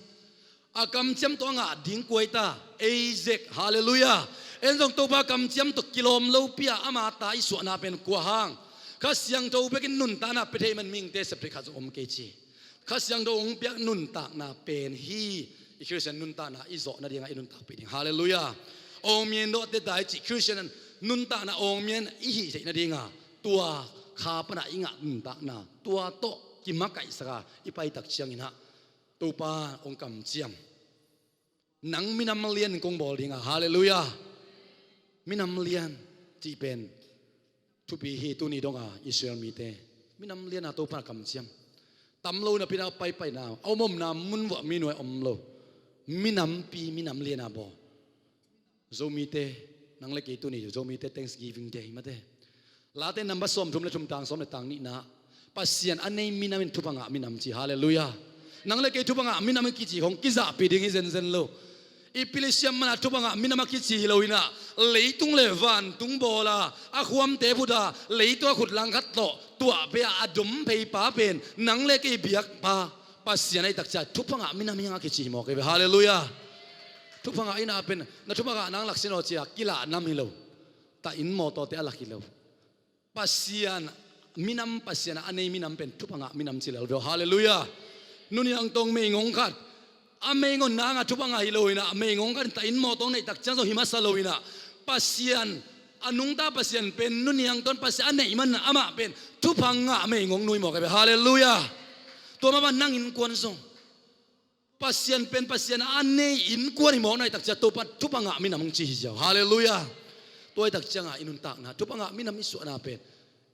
A kamciam tawh a ngah ding kua ei ta? Isaac. Halleluiah. En zong Topa kamciam tawh kilawm lopi a ama ta i suahna pen kua hang? Kha Siangtho bekin nuntakna pia thei man mihingte sep thei khat zong om kei ci. Kha Siangtho hong piak nuntakna pen hi. I Khristian nuntakna i zawh nading a i nuntakpih ding. Halleluiah. Awngmia in dawhte ta i cih Khristian nuntakna awngmia in i hih theih nading a, tua kha pan a i ngah nuntakna, tua tawh kimakaihsak a i paitak ciangin ah, Topa hong kamciam. Nang minam lian in kong bawl ding a. Halleluiah. Minam lian cih pen thupi hi. Tuni dong a Israel mite minam lian a Topa kamciam. Tam lo napi-in a paipaina, a omomna mun vuah mi nuai om lo. Minampi, minam lian a bawl. Zomite, nang le kei tuni Zomite Thanksgiving Day, mate. Late number sawmthum le thum, tang sawm le tang nihna, Pasian a nei minam in thupha ngah minam ci. Halleluiah. Nang le kei thupha ngah minam in kici khong kizahpih ding hi zenzen lo. I pil i siam man a thupha ngah minam a kici hi lo in ah, leitung le vantung bawl a, a khuamte phut a, leitung a khut langkhat tawh tuahpih a, a dom pheipa pen nang le kei biakpa Pasian ahih tak ciang thupha ngah minam hi hang a kici hi mawk hi ve. Halleluiah. Thupha ngah in a pen, na thupha ngah nang lak sin aw ci a kilah nam hi lo. Ta in mawtawte a lak hi lo. Pasian, minam Pasian a nei minam pen thupha ngah minam ci lel ve aw. Halleluiah. Nuni ang tong meingong khat, A meigong nang a thupha ngah hi lo inah, a meigong kan ta in mawtaw neih tak ciang zong hi masa lo inah, Pasian, a nungta Pasian pen nuniang ton Pasian a neih man amah pen thupha ngah meigong nui mawk a hi ve. Halleluiah. Tua mah bang nang innkuan zong Pasian pen Pasian a nei innkuan hi mawk nai tak ciang Topa thupha ngah minam hong ci hi ziau. Halleluiah. Tua hi tak ciangah i nuntakna thupha ngah minam i suahna pen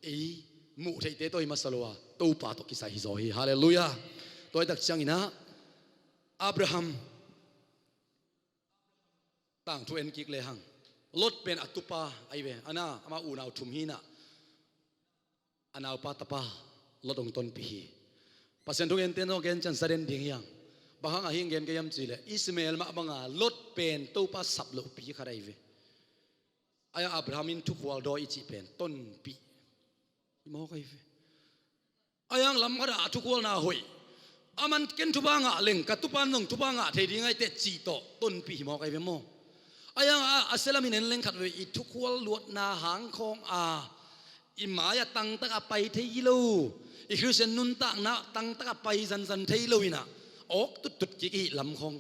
ei muh theihte tawh hi masa lo a, Topa tawh kisai hi zaw hi. Halleluiah. Tua hi tak cianginah Abraham tangthu en kik lehang, Lot pen a tupa ahi ve. Ana, ama unau thum hinah, a naupa tapa Lot hong tonpih hi. Pasian thugente tawh gen ciang za den ding hiang. Bang hang ahi gen ka hiam cihleh, Ishmael mah banga Lot pen Topa sap lohpi khat ahi ve. Ahi hang Abraham in thukhual dawi i cih pen tonpih hi mawk ahi ve. Ahi hang lam khatah a thukhualna hoih, aman ken thupha ngah leng ka tupan zong thupha ngah thei ding ahi teh cih tawh tonpih hi mawk ahi ve maw. Ahi hang a, a sia lam in en leng khat vei, i thukhual luatna hang khawng a i mai-ah tangtak a pai thei hi lo, i Khristian nuntakna tangtak a pai zanzan thei lo inah, awk tuttut kik i hih lam khawng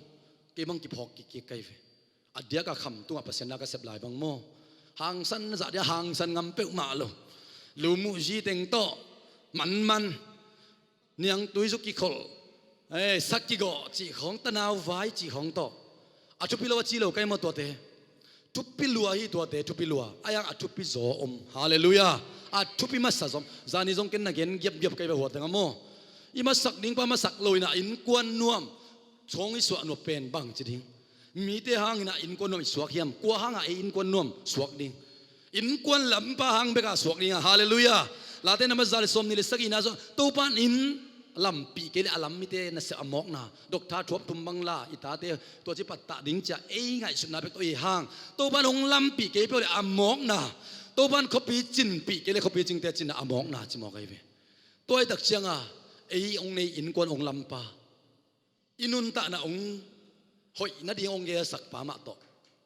kei bang kiphawk kikkik ka hi ve. A diaka kham tungah Pasian na ka sep lai bang maw, hangsan na zah dia hangsan ngam peuhmah lo. Lumuh zi teng tawh manman, niangtui zu kikhol, eh, sak kigawh cih khawng, tanau vai cih khawng tawh. A thupi lo a ci lo ka hi maw tuate? Thupi lua hi tuate, thupi lua. Ahi hang a thupi zaw om. Halleluiah. A thupi masa zaw om. Zani zong ken na gen giapgiap ka hi ve, hua tengah maw. I masak ding pa masak lo inah innkuan nuam, thong i suah nuam pen bang ci ding? Mite hangin ah innkuan nuam i suak hiam? Kua hangah ei innkuan nuam suak ding? Innkuan lampa hang beka suak ding a. Halleluiah. Late na maza le sawm nih le sagihna zong Topa in lampi kei le a lam mite nasep a mawkna, doctor thuap thum bang la i tate tua ci pattah ding cia ei ngaihsutna bek tawh i hang, Topa in hong lampi kei peuh le a mawkna, Topa in khuapi cinpi kei le khuapi cingte cinna a mawkna ci mawk ahi ve. Tua hi tak cianga ei hong nei innkuan hong lampa, i nuntakna hong hoih nading hong gelsak pa mah tawh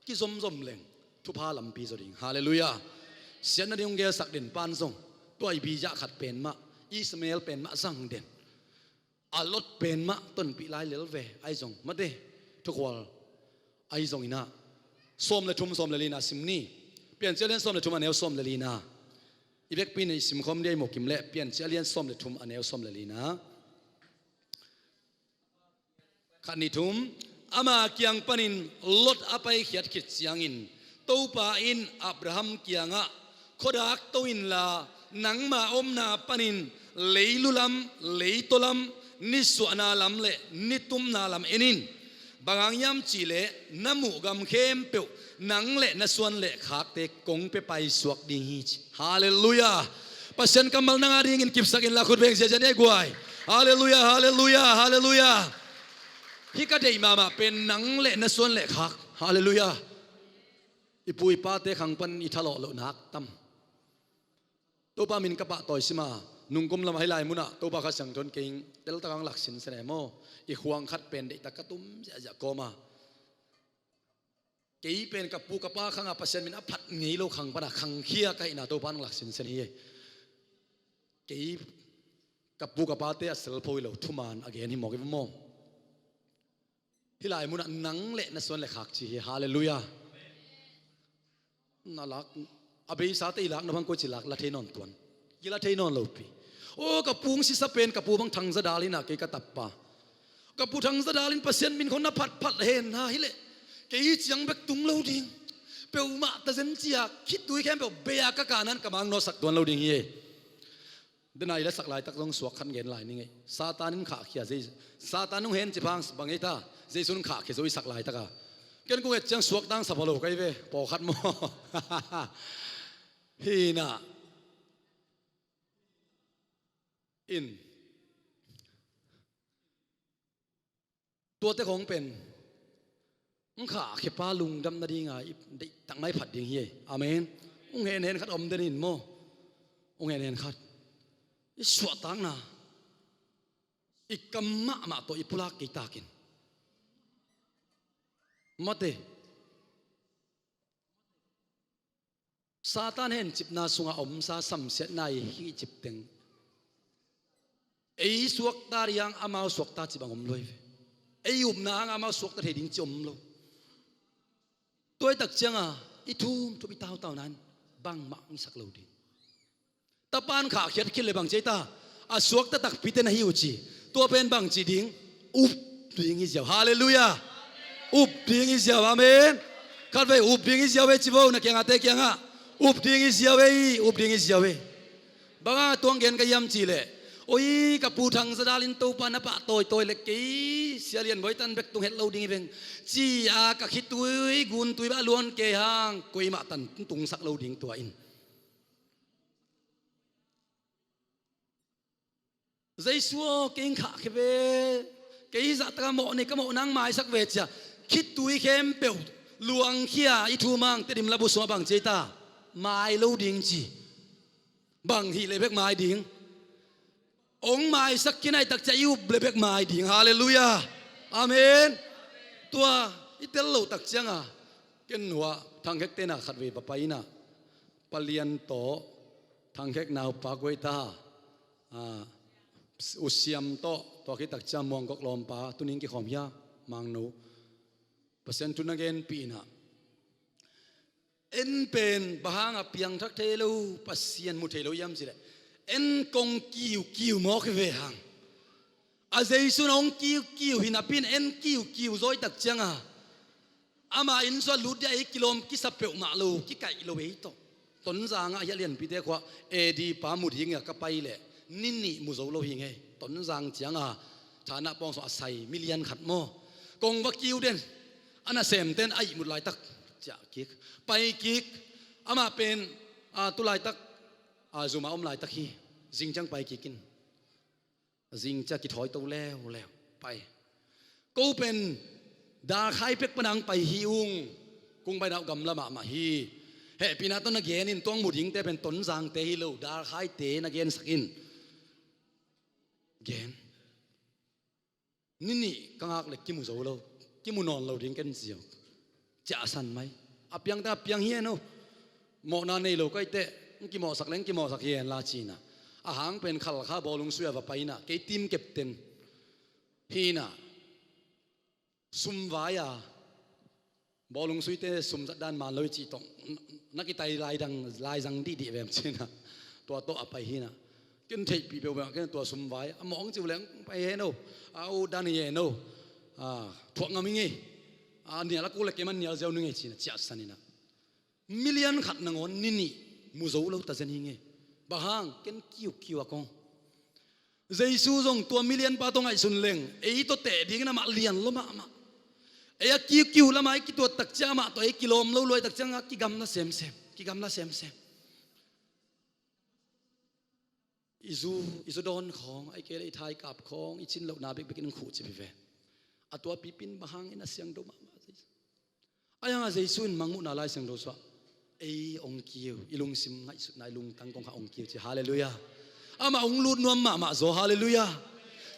kizomzom leng thupha lampi zaw ding. Halleluiah. Siat nading hong gelsak den pan zong tua i biziah khat pen mah, Ishmael pen mah zang den, a Lot pen mah tonpih lai lel ve. Ahi zong mate, thukhual ahi zong inah, sawm le thum sawm le lina sim ni. Piancil a lian sawm le thum a neu sawm le lina. I vekpi in i simkhawm dia i mukim leh Piancil a lian sawm le thum a neu sawm le lina. Khat nih thum. Ama kiang panin Lot a paikhiat khit ciangin Topa in Abraham kiangah, khuadak to inla nangma omna panin leilu lam, leitaw lam, nisuahna lam le nitumna lam en in. Bang hang hiam cihleh na muh gam khempeuh nang le na suan le khakte kong pia paisuak ding hi ci. Halleluiah. Pasian kammal nang a dingin kipsak inla khut beng ziazia ni a guai. Halleluiah, halleluiah, halleluiah. Hih ka deih mahmah pen nang le na suan le khak. Halleluiah. I pu i pate khang pan i thalawh loh nak tam. Topa min ka pahtawi sima, nungkum lamah hih lai munah Topa Kha Siangtho in kei teltak hong lak sinsen e maw. I khuang khat pen deihtak ka tum ziahziah kawma. Kei pen ka pu ka pa khanga Pasian min a phat ngei lo khang pana khangkhia ka hihna Topa in hong lak sinsen hi. Kei ka pu ka pate a selpho hi lo, thuman a gen hi mawk hi maw. Hih lai munah nang le na suan le khak ci hi. Halleluiah. Na lak, a beisate i lakna bang koici lak la thei nawn tuan? Kila thei nawn lopi. Aw, ka pu hong sisa pen ka pu bang Thangzadal hinah kei ka tappa. Ka pu Thangzadal in Pasian min khong na phatphat hen ha hileh kei hi ciang bek tung lo ding. Peuhmah tazen cia khitui khempeuh bei-a ka kahnan ka mang nawsak tuan lo ding hi. Dena i lasak laitak zong suak khat gen lai ni ngei. Satan in khahkhia Jesu. Satan hong hencip hang bang ei ta? Jesu in khahkhia zo i sak laitaka. Ken kung et ciang suak tang sap a lo kai ve. Pawlkhat maw? Hinah. In. Tuate khawng pen hong khahkhia pa lungdam nadinga i deihtak mai phat ding hi. Amen. Hong henhen khat om den in maw? Hong henhen khat. I suahtakna, i kam mahmah tawh i pulak kei takin. Mate. Satan hencipna sunga omsa samsiatna i hihcip teng ei suakta riang amau suakta cih bang om luai ve. Ei upna hanga amah suakta thei ding ci om lo. Tua i tak cianga i thum thum i tautau nan bangmah hong sak lo ding. Tapan khahkhiat khit le bang ci ei ta, a suakta takpite na hi uh ci. Tua pen bang ci ding? Up ding hi ziau. Halleluiah. Up ding hi ziau. Amen. Khatvei up ding hi ziau ei ci vo, na kiangate kiangah. Up ding hi ziau ei, up ding hi ziau ei. Banga tuang gen ka hiam cihleh, oi, ka pu Thang Za Dal in Topa na pah tawitawi le kei Sia Lian Bawi tan bek tung het lo ding hi veng, ci-a ka khitui guntui bah luan kei hang, kuamah tan tungsak lo ding tua in. Jesu aw, kei hong khahkhia ve, kei hi zahtaka mawh nei, ka mawh nang maisak ve, ci-a khitui khempeuh luangkhia i thum hang Tedim labu sungah bang ci ei ta? Mai lo ding ci. Bang hih le bek mai ding? Hong maisak khin ahih tak ciah i up le bek mai ding. Halleluiah. Amen. Tua i tel loh tak cianga ken hua Thang Khek tena khatvei va pai inah, Pa Lian tawh, Thang Khek naupa guaita, ah, U Siam tawh, tua khit tak ciang Muang Gok lawmpa, tuning kikhawm hia, Mangno. Pasian thu na genpih inah, en pen bang hanga piangthak thei lo, Pasian mu thei lo hiam cihleh, en kong kiukiu mawk hi ve hang. A Jesu in hong kiukiu hi napi in en kiukiu zaw i tak cianga, ama inn sungah lut dia ei kilawm kisa peuhmah lo, kikaih lo ei tawh. Tonzangah hia Lianpite khua A D pa mu dingah ka pai leh ni nih mu zo lo hi ngei. Tonzang cianga thana pawng sungah a sai milian khat maw, kong va kiu den. A nasemten a ihmut laitak ciah kik, pai kik. Amah pen, a, tu laitak, a, zuma om laitak hi. Zing ciang pai kik in. Zing ciang kithawi to leuleu pai. Ko pen Dalkhai pek panang pai hi ung. Kung bai nau gamla mahmah hi. Hehpihna tawh na gen in, tuang mu dingte pen Tonzangte hi lo, Dalkhaite na gensak in. Gen. Ni nih ka ngak le kimu zo lo, kimu nawn lo ding ken ziau. Ciahsan mai. A piangte a piang hi en o. Mawhna nei lo kaite, hong kimawhsak leng kimawhsak hi en la cinah. A hang pen Khalkha bawlung sui-a va pai inah, kei team captain hi inah, sum vai-a, bawlung suite sum zat dan man lo i cih tawh, na kitai laidang, laizang dihdih vem cinah. Tua tawh a pai hi inah. Ken theihpih peuhpeuh ah ken tua sum vai a mawh hong ciu leng pai hen o. A u dan hi hen o. A, thuak ngam hi ngei. A nial a kul le keman nial ziau ni ngei cinah, ciahsan inah. Milian khat nangawn ni nih mu zo lo ta zen hi ngei. Bang hang, ken kiukiu a kong. Jesu zong tua milian pa tawh ngaihsun leng ei tawh teh dingin amah lian lo mahmah. Ei a kiukiu lamah i kituat tak ciang amah tawh ei kilawm lo luai tak ciang a kigamla semsem, kigamla semsem. I zu, i zu dawn khawng, ahih kei leh i thaikap khawng, i cin lohna bekbek in khuhcip hi ve. A tua pipin bang hangin a siangtho mahmah Jesu. Ahi hangah Jesu in Mangmuhna Lai Siangtho sungah ei hong kiu, i lungsim ngaihsutna, i lungtang kong kha hong kiu ci. Halleluiah. Amah hong lut nuam mahmah zaw. Halleluiah.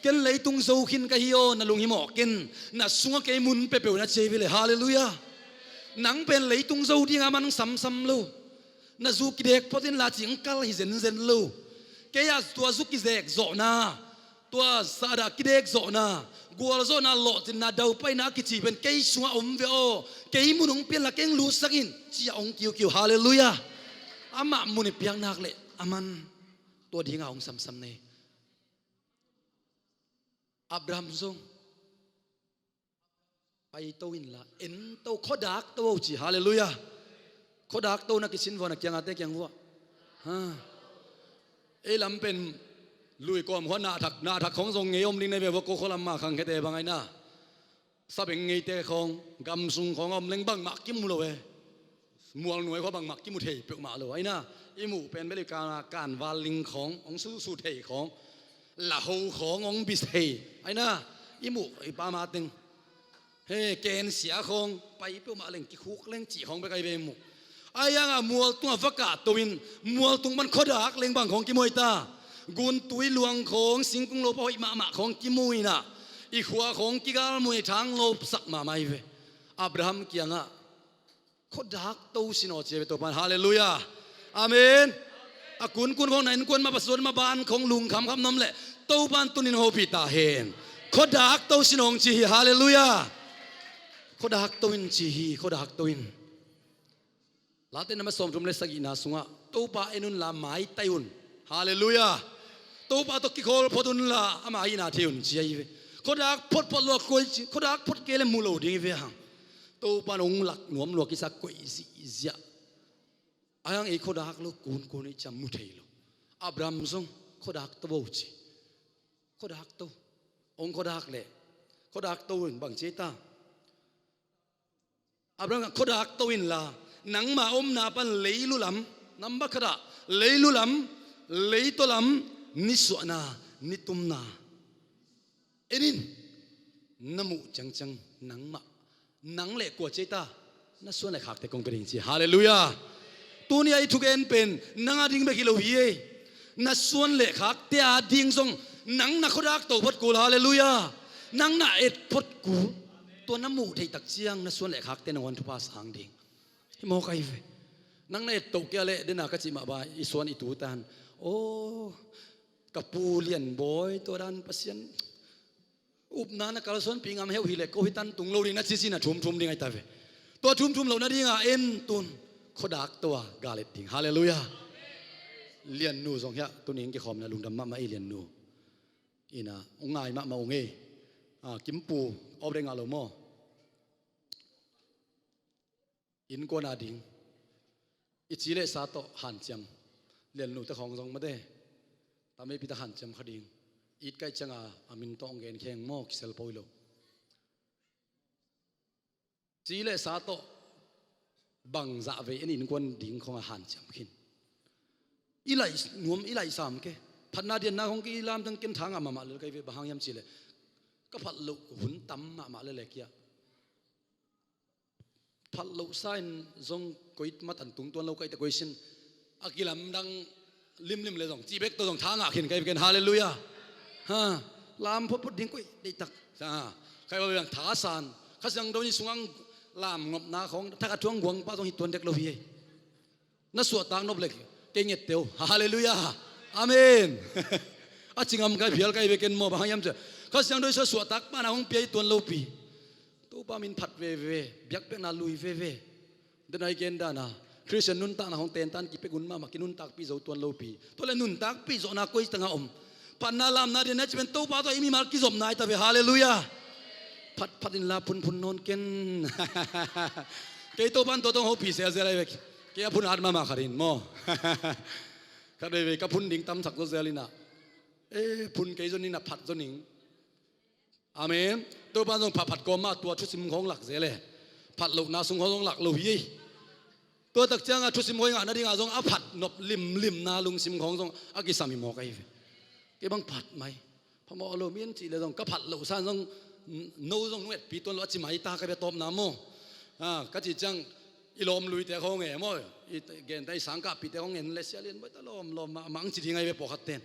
Ken leitung zo khin ka hi aw, na lunghimawh ken, na sungah kei mun peuhpeuh na ci hi ve le. Halleluiah. Nang pen leitung zo dinga man samsam lo. Na zu kidek phot inla cih hong kal hi zenzen lo. Kei-ah tua zu kizek zawhna, tua sahdah kidek zawhna, gualzawhna, lawhcinna, daupaina a kici pen kei sungah om ve aw. Kei mun hong pianla kei hong lutsak in, ci-a hong kiukiu. Halleluiah. Amah mun i piak nak leh a man tua dinga hong samsam nei. Abraham zong paito inla, ento, khuadak to o ci. Halleluiah. Khuadak to na kisin vua, na kiangate kiang vua. Ha. Ei lam pen lui kawm khua nah thak, nah thak khawng zong ngei om ding na hi ve vua, ko khua lam ma khangkhiate bang ahi na. Sabeng ngeite khawng, gamsung khawng a om leng bangmah kimu lo e. Mualnuai khua bangmah kimu thei peuhmah lo. Ahi na, i muh pen bel i kan, kanval ling khawng, hong susu thei khawng, laho khawng, hong bi thei. Ahi na, i muh i pa ma teng. He, kensia khawng, pai peuhmah leng, kikhuk leng, cih khawng bek ahi ve i muh. Ahi hangah mualtungah va kahto in, mualtung pan khuadak leng bang khawng kimu ahi ta. Guntui luang khawng, singkung lopa hoih mahmah khawng kimu inah, i khua khawng kigalmuh in, i thang lopsak mahmah ahi ve. Abraham kiangah, khuadak to sin aw ci a ve Topan. Halleluiah. Amen. A kunkun khawng, na innkuan mah, pasuan mah, ban khawng lungkhamkham nuam leh Topan tunin hopih ta hen. Khuadak to sin hong ci hi. Halleluiah. Khuadak to in ci hi. Khuadak to in. Late na ma sawmthum le sagihna sungah, Topa en unla maitai un. Halleluiah. Topa tawh kikhawl phot unla ama hihna thei un ci ahi ve. Khuadak photphot lua koi ci, khuadak phot kei le mu lo ding hi ve hang. Topa in hong lak nuam lua kisa koih zihziah. Ahi hang ei khuadak lo kunkun i ciam mu thei lo. Abraham zong khuadak to bo ci. Khuadak to. Hong khuadak le. Khuadak to in bang ci ta. Abraham khuadak to inla, nangma omna pan leilu lam, namba khatah, leilu lam, leitaw lam, nisuahna, nitumna. En in, na muh ciangciang nangmah, nang le kua ci ta, na suan le khakte kong pia ding ci. Halleluiah. Tuni a i thugen pen, nang a ding bek hi lo hi ei. Na suan le khakte a ding zong, nang na khuadak to phot kul. Halleluiah. Nang na et phot kul. Tua na muh theih tak ciang, na suan le khakte nangawn thupha sang ding. Hi mawk ahi ve. Nang na et toh kei a leh, dena ka cih mah bang, i suan i tu tan. Aw, ka pu Lian Bawi, tua dan Pasian upna na kalsuanpih ngam heuh hi leh, ko hi tan tung lo ding na ci ci na thumthum ding ahi ta ve. Tua thumthum loh nadinga en tun, khuadak to a, gal et ding. Halleluiah. Lian nu zong hiah, tuni in kikhawmna lungdam mahmah ei Lian nu. Ina, hong ngai mahmah ung ei. Ah, Kimpu, awp deng a lo maw. Innkuan a ding. I ci le sa tawh hanciam. Lian nu te khawng zong mate. Tameipi tak hanciam kha ding. It kaih cianga a min tawh hong gen kheng maw kisel po hi lo. Ci le sa tawh bangzah vei en innkuan ding khawng a hanciam khin. I laih nuam, i laih sam ke. Phatna dianna khawng ki lam tang ken thangah mahmah lel kai ve bang hang hiam ci le. Ka phat loh hun tam mahmah lel le kia. Phat loh sa in zong koi matan tung tuan lo ka ite koi sin. A kilamdang limlim le zong, cih bek tawh zong tha ngah khin kai bek in, halleluiah. Ha, lam photphot ding koi deihtak. Ha, kai bek in tha san. Kha Siangtho ni sungah lam ngopna khawng, thak a thuang guang pa zong hi tuan dek lo hi ei. Na suahtak nop lek kei nget teu. Halleluiah. Amen. A ci ngam kai phial kai bek in maw bang hiam cia. Kha Siangtho i suah, suahtak pana hong pia i tuan lopi. Topa min phat veve, biakpiakna lui veve. Dena i gen dana Khristian nuntakna hong tentan kipia gun mahmah, kinuntakpih zo tuan lopi. Tua le nuntakpih zawhna koi tangah om. Phatna lamna dianna ci pen Topa tawh i mimal kizopna ahi ta ve. Halleluiah. Phatphat inla phunphun nawn ken. Kei Topa in tua tawh hong hopih zelzel ahi ve. Kei a phun at mahmah khat in maw. Khat veivei ka phun ding tamsak zawzel inah. E, phun kei zon inah phat zon ing. Amen. Topa in zong phatphat kawm mah tua thusim khawng lak zel e. Phat lohna sung khawng zong lak lo hi ei. Tua tak cianga thusim hoih ngah nadinga zong a phat nop limlimna lungsim khawng zong a kisam hi mawk ahi ve. Kei bang phat mai. Phamawh lo mi an cih le zong ka phat loh san zong, no zong nung etpi tuan lo a ci mai ta ka bia tawpna maw. Ah, ka cih ciang i lawm luite khawng e maw. I genta i sangkahpihte khawng en le Sia Lian Bawi ta lawmlawm mahmah ang ci ding ahi ve pawlkhat ten.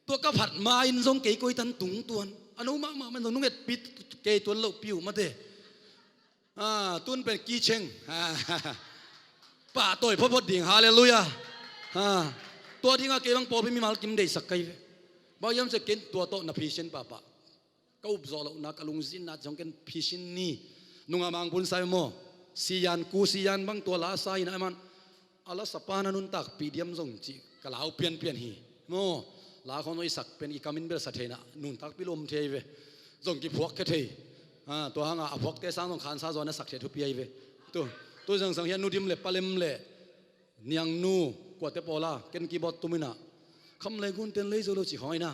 Tua ka phat ma-in zong kei koi tan tung tuan. A no mahmah man zong nung etpi kei tuan lohpi uh mate. Ah, tun pen kiceng. Pahtawi photphot ding, halleluiah. Ah, tua dinga kei bang pawlpi mimal kim deihsak kai ve. Bang hiam cia ken tua tawh na phisian pahpah. Ka upzawh lohna, ka lungzinna ciang ken phisin ni. Nunga mangpun sai maw. Siyan, ku siyan bang tua la sa hi na man. A la sa pan a nuntakpih diam zong cih ka lau pianpian hi. Maw. La khawng zong i sak pen i kamin bel sa thei na. Nuntakpih lom thei ve. Zong kiphuak khe thei. Ah, tua hanga a phuakte sang zong khansa zaw na sak thei thupi ahi ve. Tu, tu zangsang hian nu dim le palem le. Niangnu, kuate pawla, ken keyboard tum ina. Kham lei gun ten lei zo lo ci khawng ina.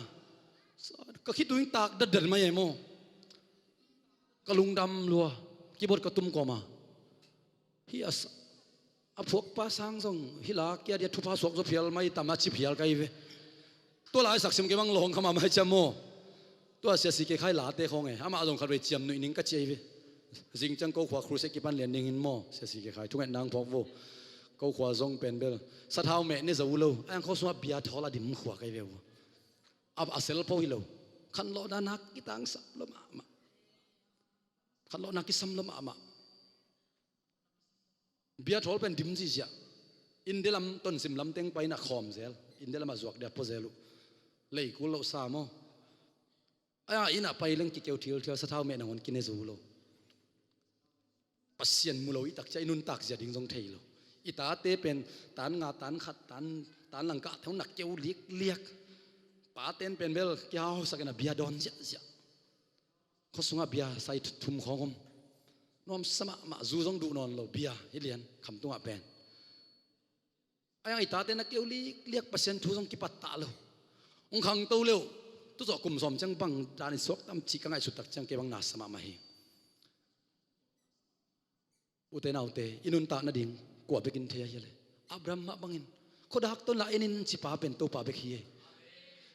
Ka khitui in tak datdat mai ei maw. Ka lungdam lua, keyboard ka tum kawma. Hi a sa-, a phuakpa sang zong, hi la kia dia thupha suak zo phial mai tam a ci phial kai ve. Tua lai sak sim kei bang lawng kha mahmah hi cia maw. Tua sia si kei khai late khawng e. Amah zong khat vei ciam nuih ning ka ci ahi ve. Zing ciang ko khua crusade kipan lian ning hin maw. Sia si kei khai thunget nang phuak vo. Ko khua zong pen bel. Sathau meh ne zo lo. A yang kho sungah bia thawl a dim khua kai ve vo. A, a sel pho hi lo. Khanlawhna nak kitangsap lo mahmah. Khanlawhna kisam lo mahmah. Bia thawl pen dim zihziah. India lam tonsim lam teng pai na khawm zel. India lam a zuak dia pua zel uh. Lei kul lo sa maw. A inn ah pai leng kikeu thilthial, sathau meh nangawn kine zo lo. Pasian mu lo i takcia i nuntak zia ding zong thei lo. I tate pen tan nga, tan khat, tan, tan langkah theu na keu likliak. Paten pen bel kihausak in a bia dawn ziahziah. Khua sungah bia sai thum khawng om. Nuamsa mahmah, zu zong duh nawn lo, bia hi lian khamtungah pen. A yang i tate na keu likliak, Pasian thu zong kipattah lo. Hong khangto leuh, tu zawh kum sawm ciang bang dan i suak tam cih ka ngaihsut tak ciang kei bang nasa mahmah hi. Ute naute, i nuntak nading kua bekin thei ahi a le? Abraham mah bangin khuadak tawn la en in ci pa pen Topa bek hi ei.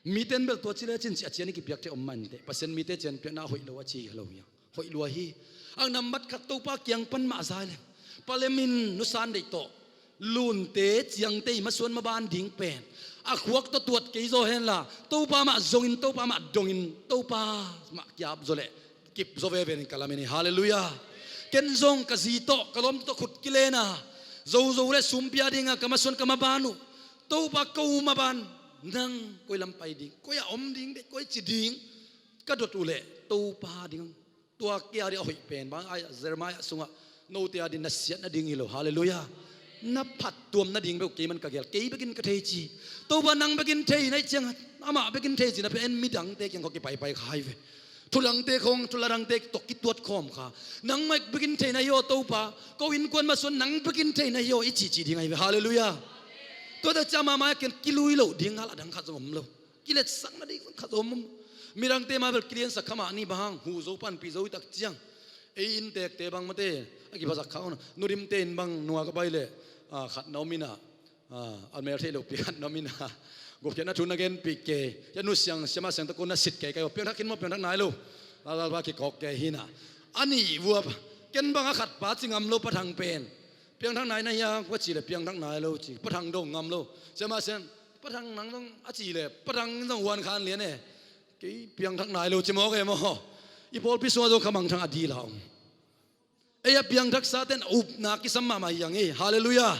Miten bel tua ci le cin ci a cian i kipiak thei om mah inteh. Pasian mite cian piakna a hoih lo a ci hi lo hi a, hoih lua hi. A nambat khat Topa kiang pan mah zai le palemin nusan deih tawh lunte ciangte i masuan maban ding pen a khuak tawh tuat kei zaw henla Topa mah zongin, Topa mah dongin, Topa mah kiap zaw leh kip zaw veve in ka lamen hi. Halleluiah. Ken zong ka zi tawh ka lawm tawh khut kilen a, zozo le sumpia dinga ka masuan ka maban uh Topa, ko maban nang koi lam pai ding, koi a om ding, koi ci ding ka dot uh leh Topa ding. Tua kia ding a hoih pen bang ai Jeremiah sungah note a ding na siat nading hi lo. Halleluiah. Na phattuam nading beuh kei man ka gel, kei bekin ka thei ci. Topa nang bekin thei na ih ciang, amah bekin thei ci na pen en midangte kiang khaw kipaipai kha hi ve. Thulangte khawng, thuladangte tawh kituat khawm kha. Nangmah bekin thei na hi aw Topa, ko innkuan masuan nang bekin thei na hi aw i cihcih ding ahi ve. Halleluiah. Tua tak ciang mama ken kilui lo ding ngal a dang khat zong om lo. Kiletsak nading khat zong om. Midangte ma bel kiliansak kha mah ni bang hang, huh zo panpih zo i tak ciang. Ei inntekte bang mate a kiphasak kha un. Nudimte in bang nua ka pai leh, ah, khat na om in ah, ah, a mel theih loh pi khat na om in ah, gupkhiatna thu na genpih kei. Ya nu siang, siama siang tawh ko na sit kei kai aw, piangthak khin maw, piangthak nai lo. Lallalpa kikawk kei hi in ah. A nih vua, ken bang a khat pa ci ngam lo, Pa Thang pen. Piangthak nai na hia, kua ci leh piangthak nai lo ci. Pa Thang dong ngam lo. Siama siang, Pa Thang nang zong a ci leh, Pa Thang zong huan khan lian e. Kei piangthak nai lo ci mawk e maw. I pawlpi sungah zong kha mangthang a dil a om. Ei a piangthaksa ten a upna kisam mahmah hi ang ei. Halleluiah.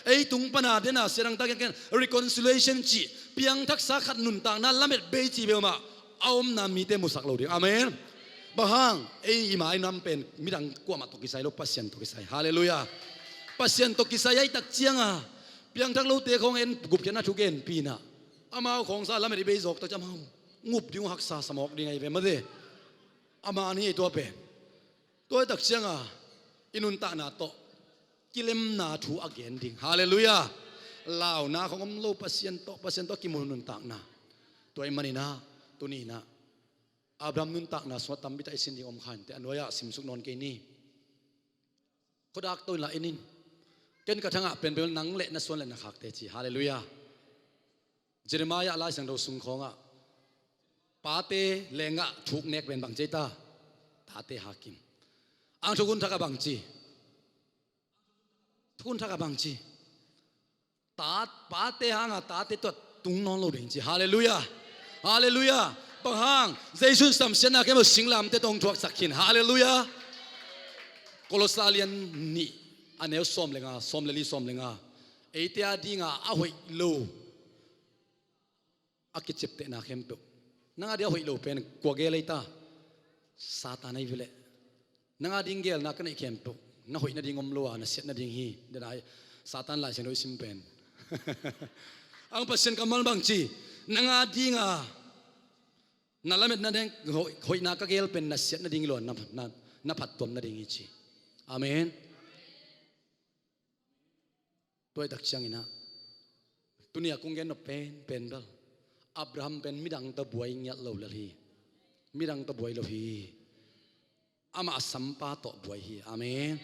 Ei tung pana dena siadang tak ken reconciliation ci, piangthaksa khat nuntakna lamet bei ci beuh mah a omna mite musak lo ding. Amen. Bang hang, ei i mai nam pen midang kuamah tawh kisai lo, Pasian tawh kisai. Halleluiah. Pasian tawh kisai ahi tak cianga piangthak lote khawng en gupkhiatna thu genpih in ah, amau khawngsa lamet i bei zawk tak ciang amau ngup ding uh, haksa sa mawk ding ahi ve mate. Ama ni ei tua pen. Tua hi tak cianga i nuntakna tawh kilemna thu a gen ding. Halleluiah. Launa khawng om lo, Pasian tawh, Pasian tawh kimu nuntakna. Tua ahih manin ah tuni in ah Abraham nuntakna sungah tampi tak i sin ding om kha inteh, a nuai-ah simsuk nawn kei ni. Khuadak tawn la en in. Ken ka thangah pen bel nang leh na suan leh na khakte ci. Halleluiah. Jeremiah Lai Siangtho sung khawngah pate lengah thuk nek pen bang ci ei ta? Tate hakim. Ang thukhun thakah bang ci? Thukhun thakah bang ci? Tat, pate hanga tate tuat tung nawn lo ding ci. Halleluiah. Halleluiah. Bang hang, Jesu in samsiatna khempeuh singlamteh tawh hong thuaksak khin. Halleluiah. Kolosa lian nih, a neu sawm le nga, sawm le li, sawm le nga. Eite a dinga a hoih lo a kiciaptehna khempeuh. Nang a ding a hoih lo pen kua gel ei ta? Satan ahi ve leh. Nang a ding gelna ka neih khempeuh na hoih nading om lo a, na siat nading hi. Dena Satan Lai Siangtho i sim pen. Ang Pasian kammal bang ci? Nang a dinga na lametna ding hoih, hoihna ka gel pen na siat nading hi lo a, na, na, na phattuam nading hi ci. Amen. Tua hi tak ciangin ah tuni a kong gen nop pen, pen bel Abraham pen midang tawh buai ngiat lo lel hi. Midang tawh buai lo hi. Amah a sampa tawh buai hi. Amen.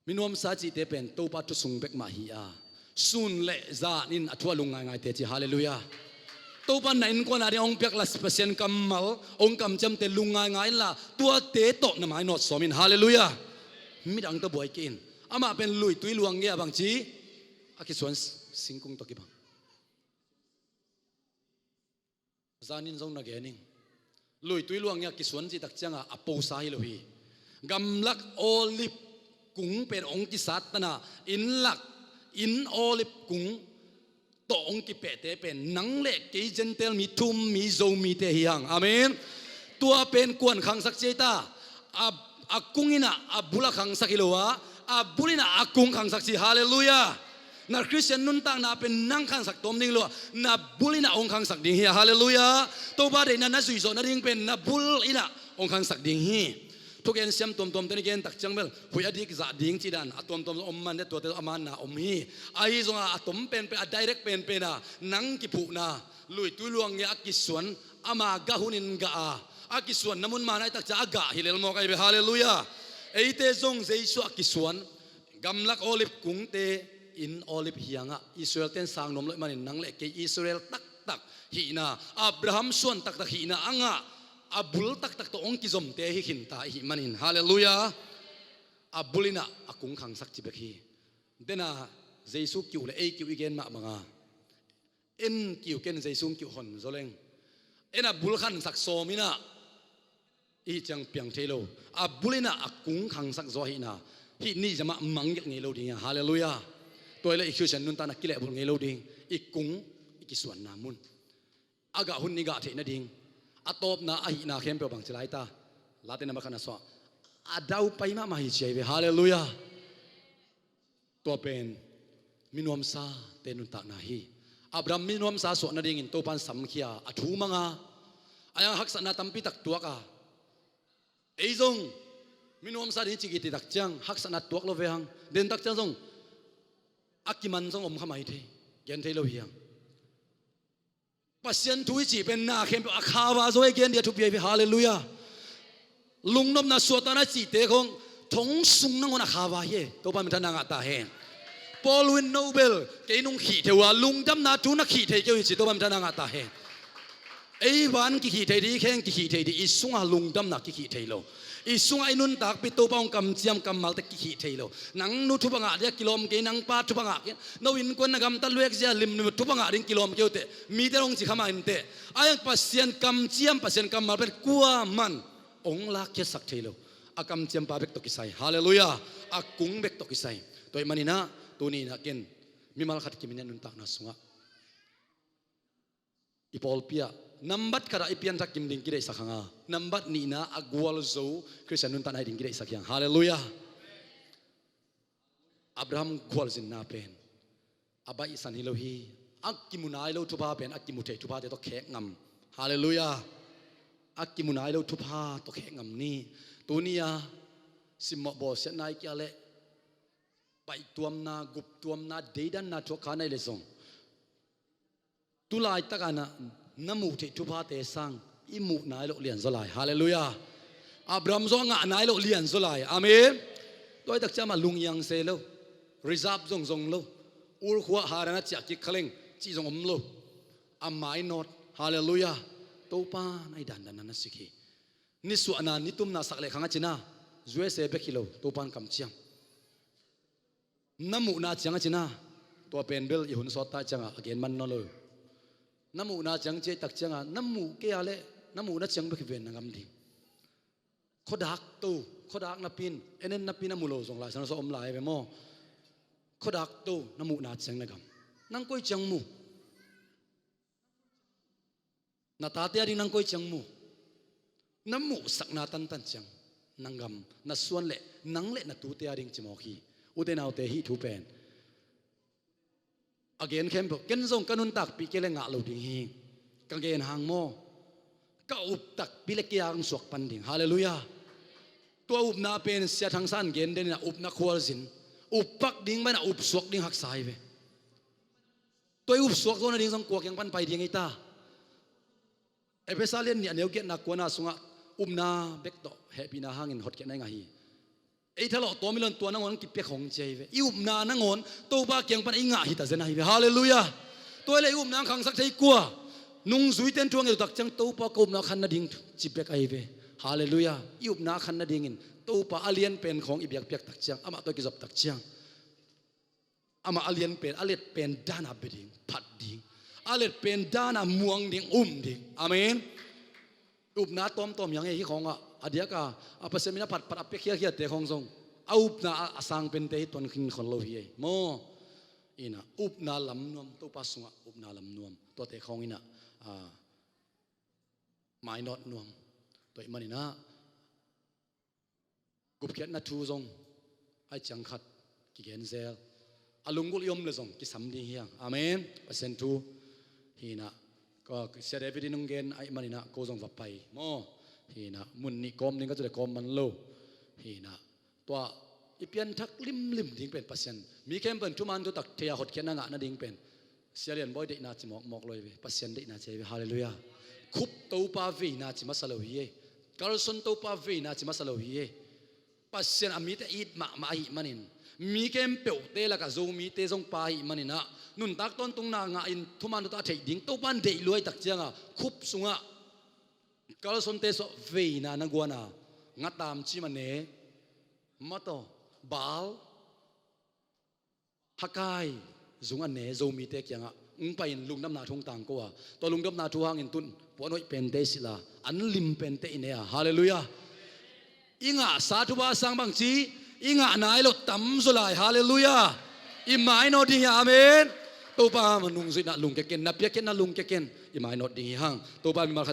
Mi nuamsa cihte pen Topa thu sung bek mah hi a, sun le zan in a thu a lung ngaingaite ci. Halleluiah. Topa na innkuan a ding hong piak la Pasian kammal, hong kamciamte lung ngaingai inla, tuate tawh na mainawt sawm in. Halleluiah. Midang tawh buai kei in. Amah pen luitui luang gei a bang ci? A kisuan singkung tawh kibang. Zanin zong na gen ing. Luitui luang gei a kisuan cih tak cianga a posa hi lo hi. Gamlak olive kung pen hong kisat tana, innlak, inn olive kung tawh hong kipehte pen nang le kei Gentile mi, thum mi, Zomite hi hang. Amen. Tua pen kuan khangsak ci ei ta? A, a kung in ah a bul a khangsak hi lo a, a bul in ah a kung khangsak ci. Halleluiah. Na Khristian nuntakna pen nang khangsak tawm ding lo a, na bul in ah hong khangsak ding hi a. Halleluiah. Topa deihna na zuihzawh nading pen na bul in ah hong khangsak ding hi. Thugen siam tuamtuamte na gen tak ciang bel huih a dik zah ding cih dan a tuamtuam om man deh, tuate a manna om hi. Ahi zongah a tom penpen, a direct penpen a nang kiphuhna, luitui luang ngia a kisuan, ama gah hunin gah a, a kisuanna mun man ahi tak ciang a gah hi lel mawk ahi ve. Halleluiah. Eite zong Jesu a kisuan, gamlak olive kungte in olive hiangah Israel-te in sang nuam lo ahih manin nang le kei Israel taktak hihna, Abraham suan taktak hihna a ngah, a bul taktak tawh hong kizomte hi khinta i hih manin. Halleluiah. A bul in ah a kung khangsak ci bek hi. Dena Jesu kiuh le ei kiuh i gen mah banga, en kiuh ken Jesu kiuh hon zaw leng, en a bul khangsak sawm in ah i hih ciang piang thei lo. A bul in ah a kung khangsak zaw ahihna, hih ni zah mah mangngilh ngei lo ding hi a. Halleluiah. Tua hi leh i Khristian nuntakna kilehbulh ngei lo ding. I kung, i kisuanna mun, a gah hun i gah theih nading, a tawpna a hihna khempeuh bang ci lai ta? Late na makhatna suah, a daupai mahmah hi ci ahi ve. Halleluiah. Tua pen minuamsate nuntakna hi. Abraham minuamsa suah nadingin Topan samkhia a, a thu manga, a yang haksatna tampi tak tuak a, ei zong minuamsa ding cih kiti tak ciang haksatna tuak lo ve hang. Den tak ciang zong a kiman zong om kha mai thei, gen thei lo hi hang. Pasian thu i cih pen na khempeuh a khava zaw i gen ding a thupi ahi ve. Halleluiah. Lungnopna, suahtakna cihte khong thong sung nangawn a khava hi e. Topa minthanna ngah ta hen. Paul in, no bel kei nong khih thei uh a, lungdamna thu na khih thei kei uh hi ci. Topa minthanna ngah ta hen. Ei van kikhih thei ding, i kheng kikhih thei ding, i sungah lungdamna kikhih thei lo. I sungah i nuntakpih Topa hong kamciam kammalte kikhih thei lo. Nang nu thupha ngah ding a kilawm kei, nang pa thupha ngah kei, no innkuan na gamtat luek zia limlim thupha ngah ding kilawm kei uh teh, mite hong ci kha mah inteh. A yang Pasian kamciam, Pasian kammal pen kuaman hong lakkhiatsak thei lo. A kamciampa bek tawh kisai. Halleluiah. A kung bek tawh kisai. Tua ahih manin ah tuni in ah ken mimal khat kimin a nuntakna sungah i pawlpi ah nambat khatah i pianthak kim ding kideihsak hang a, nambat nihna a gualzo Khristian nuntakna hi ding kideihsak hi hang. Halleluiah. Abraham gualzinna pen a baihsan hi lo hi. A kimu nai lo thupha pen a kimu thei thuphate tawh khek ngam. Halleluiah. A kimu nai lo thupha tawh khek ngam ni. Tuni a simmawh bawlsiatna i kia leh baihtuamna, guptuamna, deidanna thuak kha na hih leh zong, tu laitak a na, na muh theih thuphate sang i muh nai loh lianzaw lai. Halleluiah. Abraham zong a ngah nai loh lianzaw lai. Amen. Tua hi tak ciang amah lungiang se lo, reserve zong zong lo. Ur khua Haran a ciah kik kha leng cih zong om lo. A mainawt. Halleluiah. Topa na i dandanna na sik hi. Nisuahna, nitumna sak leh khang a cina, U S A bek hi lo, Topan kamciam. Na muhna ciang a cina, tua pen bel i hun sawt ta cianga a gen man nawn lo. Na muhna ciang ci tak cianga na muh kei a leh na muhna ciang bek hi ven na ngam ding. Khuadak to, khuadak napi in, en en napi in a mu lo zong Lai Siangtho sung om lai ve maw. Khuadak to, na muhna ciang na ngam. Nang koi ciang mu? Na tate a ding nang koi ciang mu? Na muhsakna tantan ciang na ngam, na suan leh nang leh na tute a ding ci mawk hi. Ute naute, hih thu pen a gen khempeuh ken zong ka nuntakpih kei leh ngah lo ding hi. Ka gen hang maw, ka up takpi leh kei a hong suak pan ding. Halleluiah. Tua upna pen Sia Thang San gen den in ah upna khualzin, up pak ding bang in ah up suak ding haksa hi ve. Tua i upsuak zawh nading zong kua kiang pan pai ding ei ta? Efesa lian nih a neu giatna kuana sungah upna bek tawh hehpihna hangin hotkhiatna i ngah hi. Ei thalawh tawm i lon tua nangawn kipia khong ci ahi ve. I upna nangawn Topa kiang pan i ngah hi ta zen ahi ve. Halleluiah. Tua i leh i upna ang khangsak thei kua? Nungzuite in thu a nget uh tak ciang Topa ka upna khan nading ci bek ahi ve. Halleluiah. I upna khan nadingin Topa a lianpen khawng i biakpiak tak ciang, amah tawh i kizop tak ciang, amah a lianpen, a letpen dana bia ding, phat ding. A letpen dana muang ding, um ding. Amen. Upna tawmtawm hi hang ei, hih khawngah a diaka a Pasian min a phatphat a pia khiakhiate khawng zong a upna a, a sangpente hi tuan khin khol lo hi ei maw. Inah upna lam nuam, Topa sungah upna lam nuam, tuate khawng inah, ah, mainawt nuam. Tua ih maninah gupkhiatna thu zong ai ciang khat kigen zel. A lunggulh i om le zong kisam ding hi hang. Amen. Pasian thu hinah, ko, Sia David in hong gen ahih maninah ko zong va pai maw. Hinah mun nih kawm ding ka, tu le kawm man lo. Hinah tua i pianthak limlim ding pen Pasian, mi khempeuh in thuman thutak thei-a hotkhiatna ngah nading pen Sia Lian Bawi deihna ci mawkmawk lo hi ve, Pasian deihna ci hi ve. Halleluiah. Khup Topa veina ci masa lo hi e. Kalson Topa veina ci masa lo hi e. Pasian a mite it mahmah ahih manin, mi khempeuhte lakah Zomite zong pa ahih maninah nuntak tawntungna ngah in thuman thutak a theih ding Topa in deih lua ahih tak cianga khup sungah kalsonte suah veina na guana ngatam cima ne, mataw, Baal, Hagai zung a ne Zomite kiangah hong pai-in lungdamna thu hong tangko a, tua lungdamna thu hangin tun puan hoih pente i silh a, an lim pente i ne a. Halleluiah. I ngahsa thupha sang bangci i ngah nai lo tamzaw lai. Halleluiah. I mainawt ding hi. Amen. Topa ma nungzuihna lungkia ken, na piakkhiatna lungkia ken. I mainawt ding hi hang. Topa mimal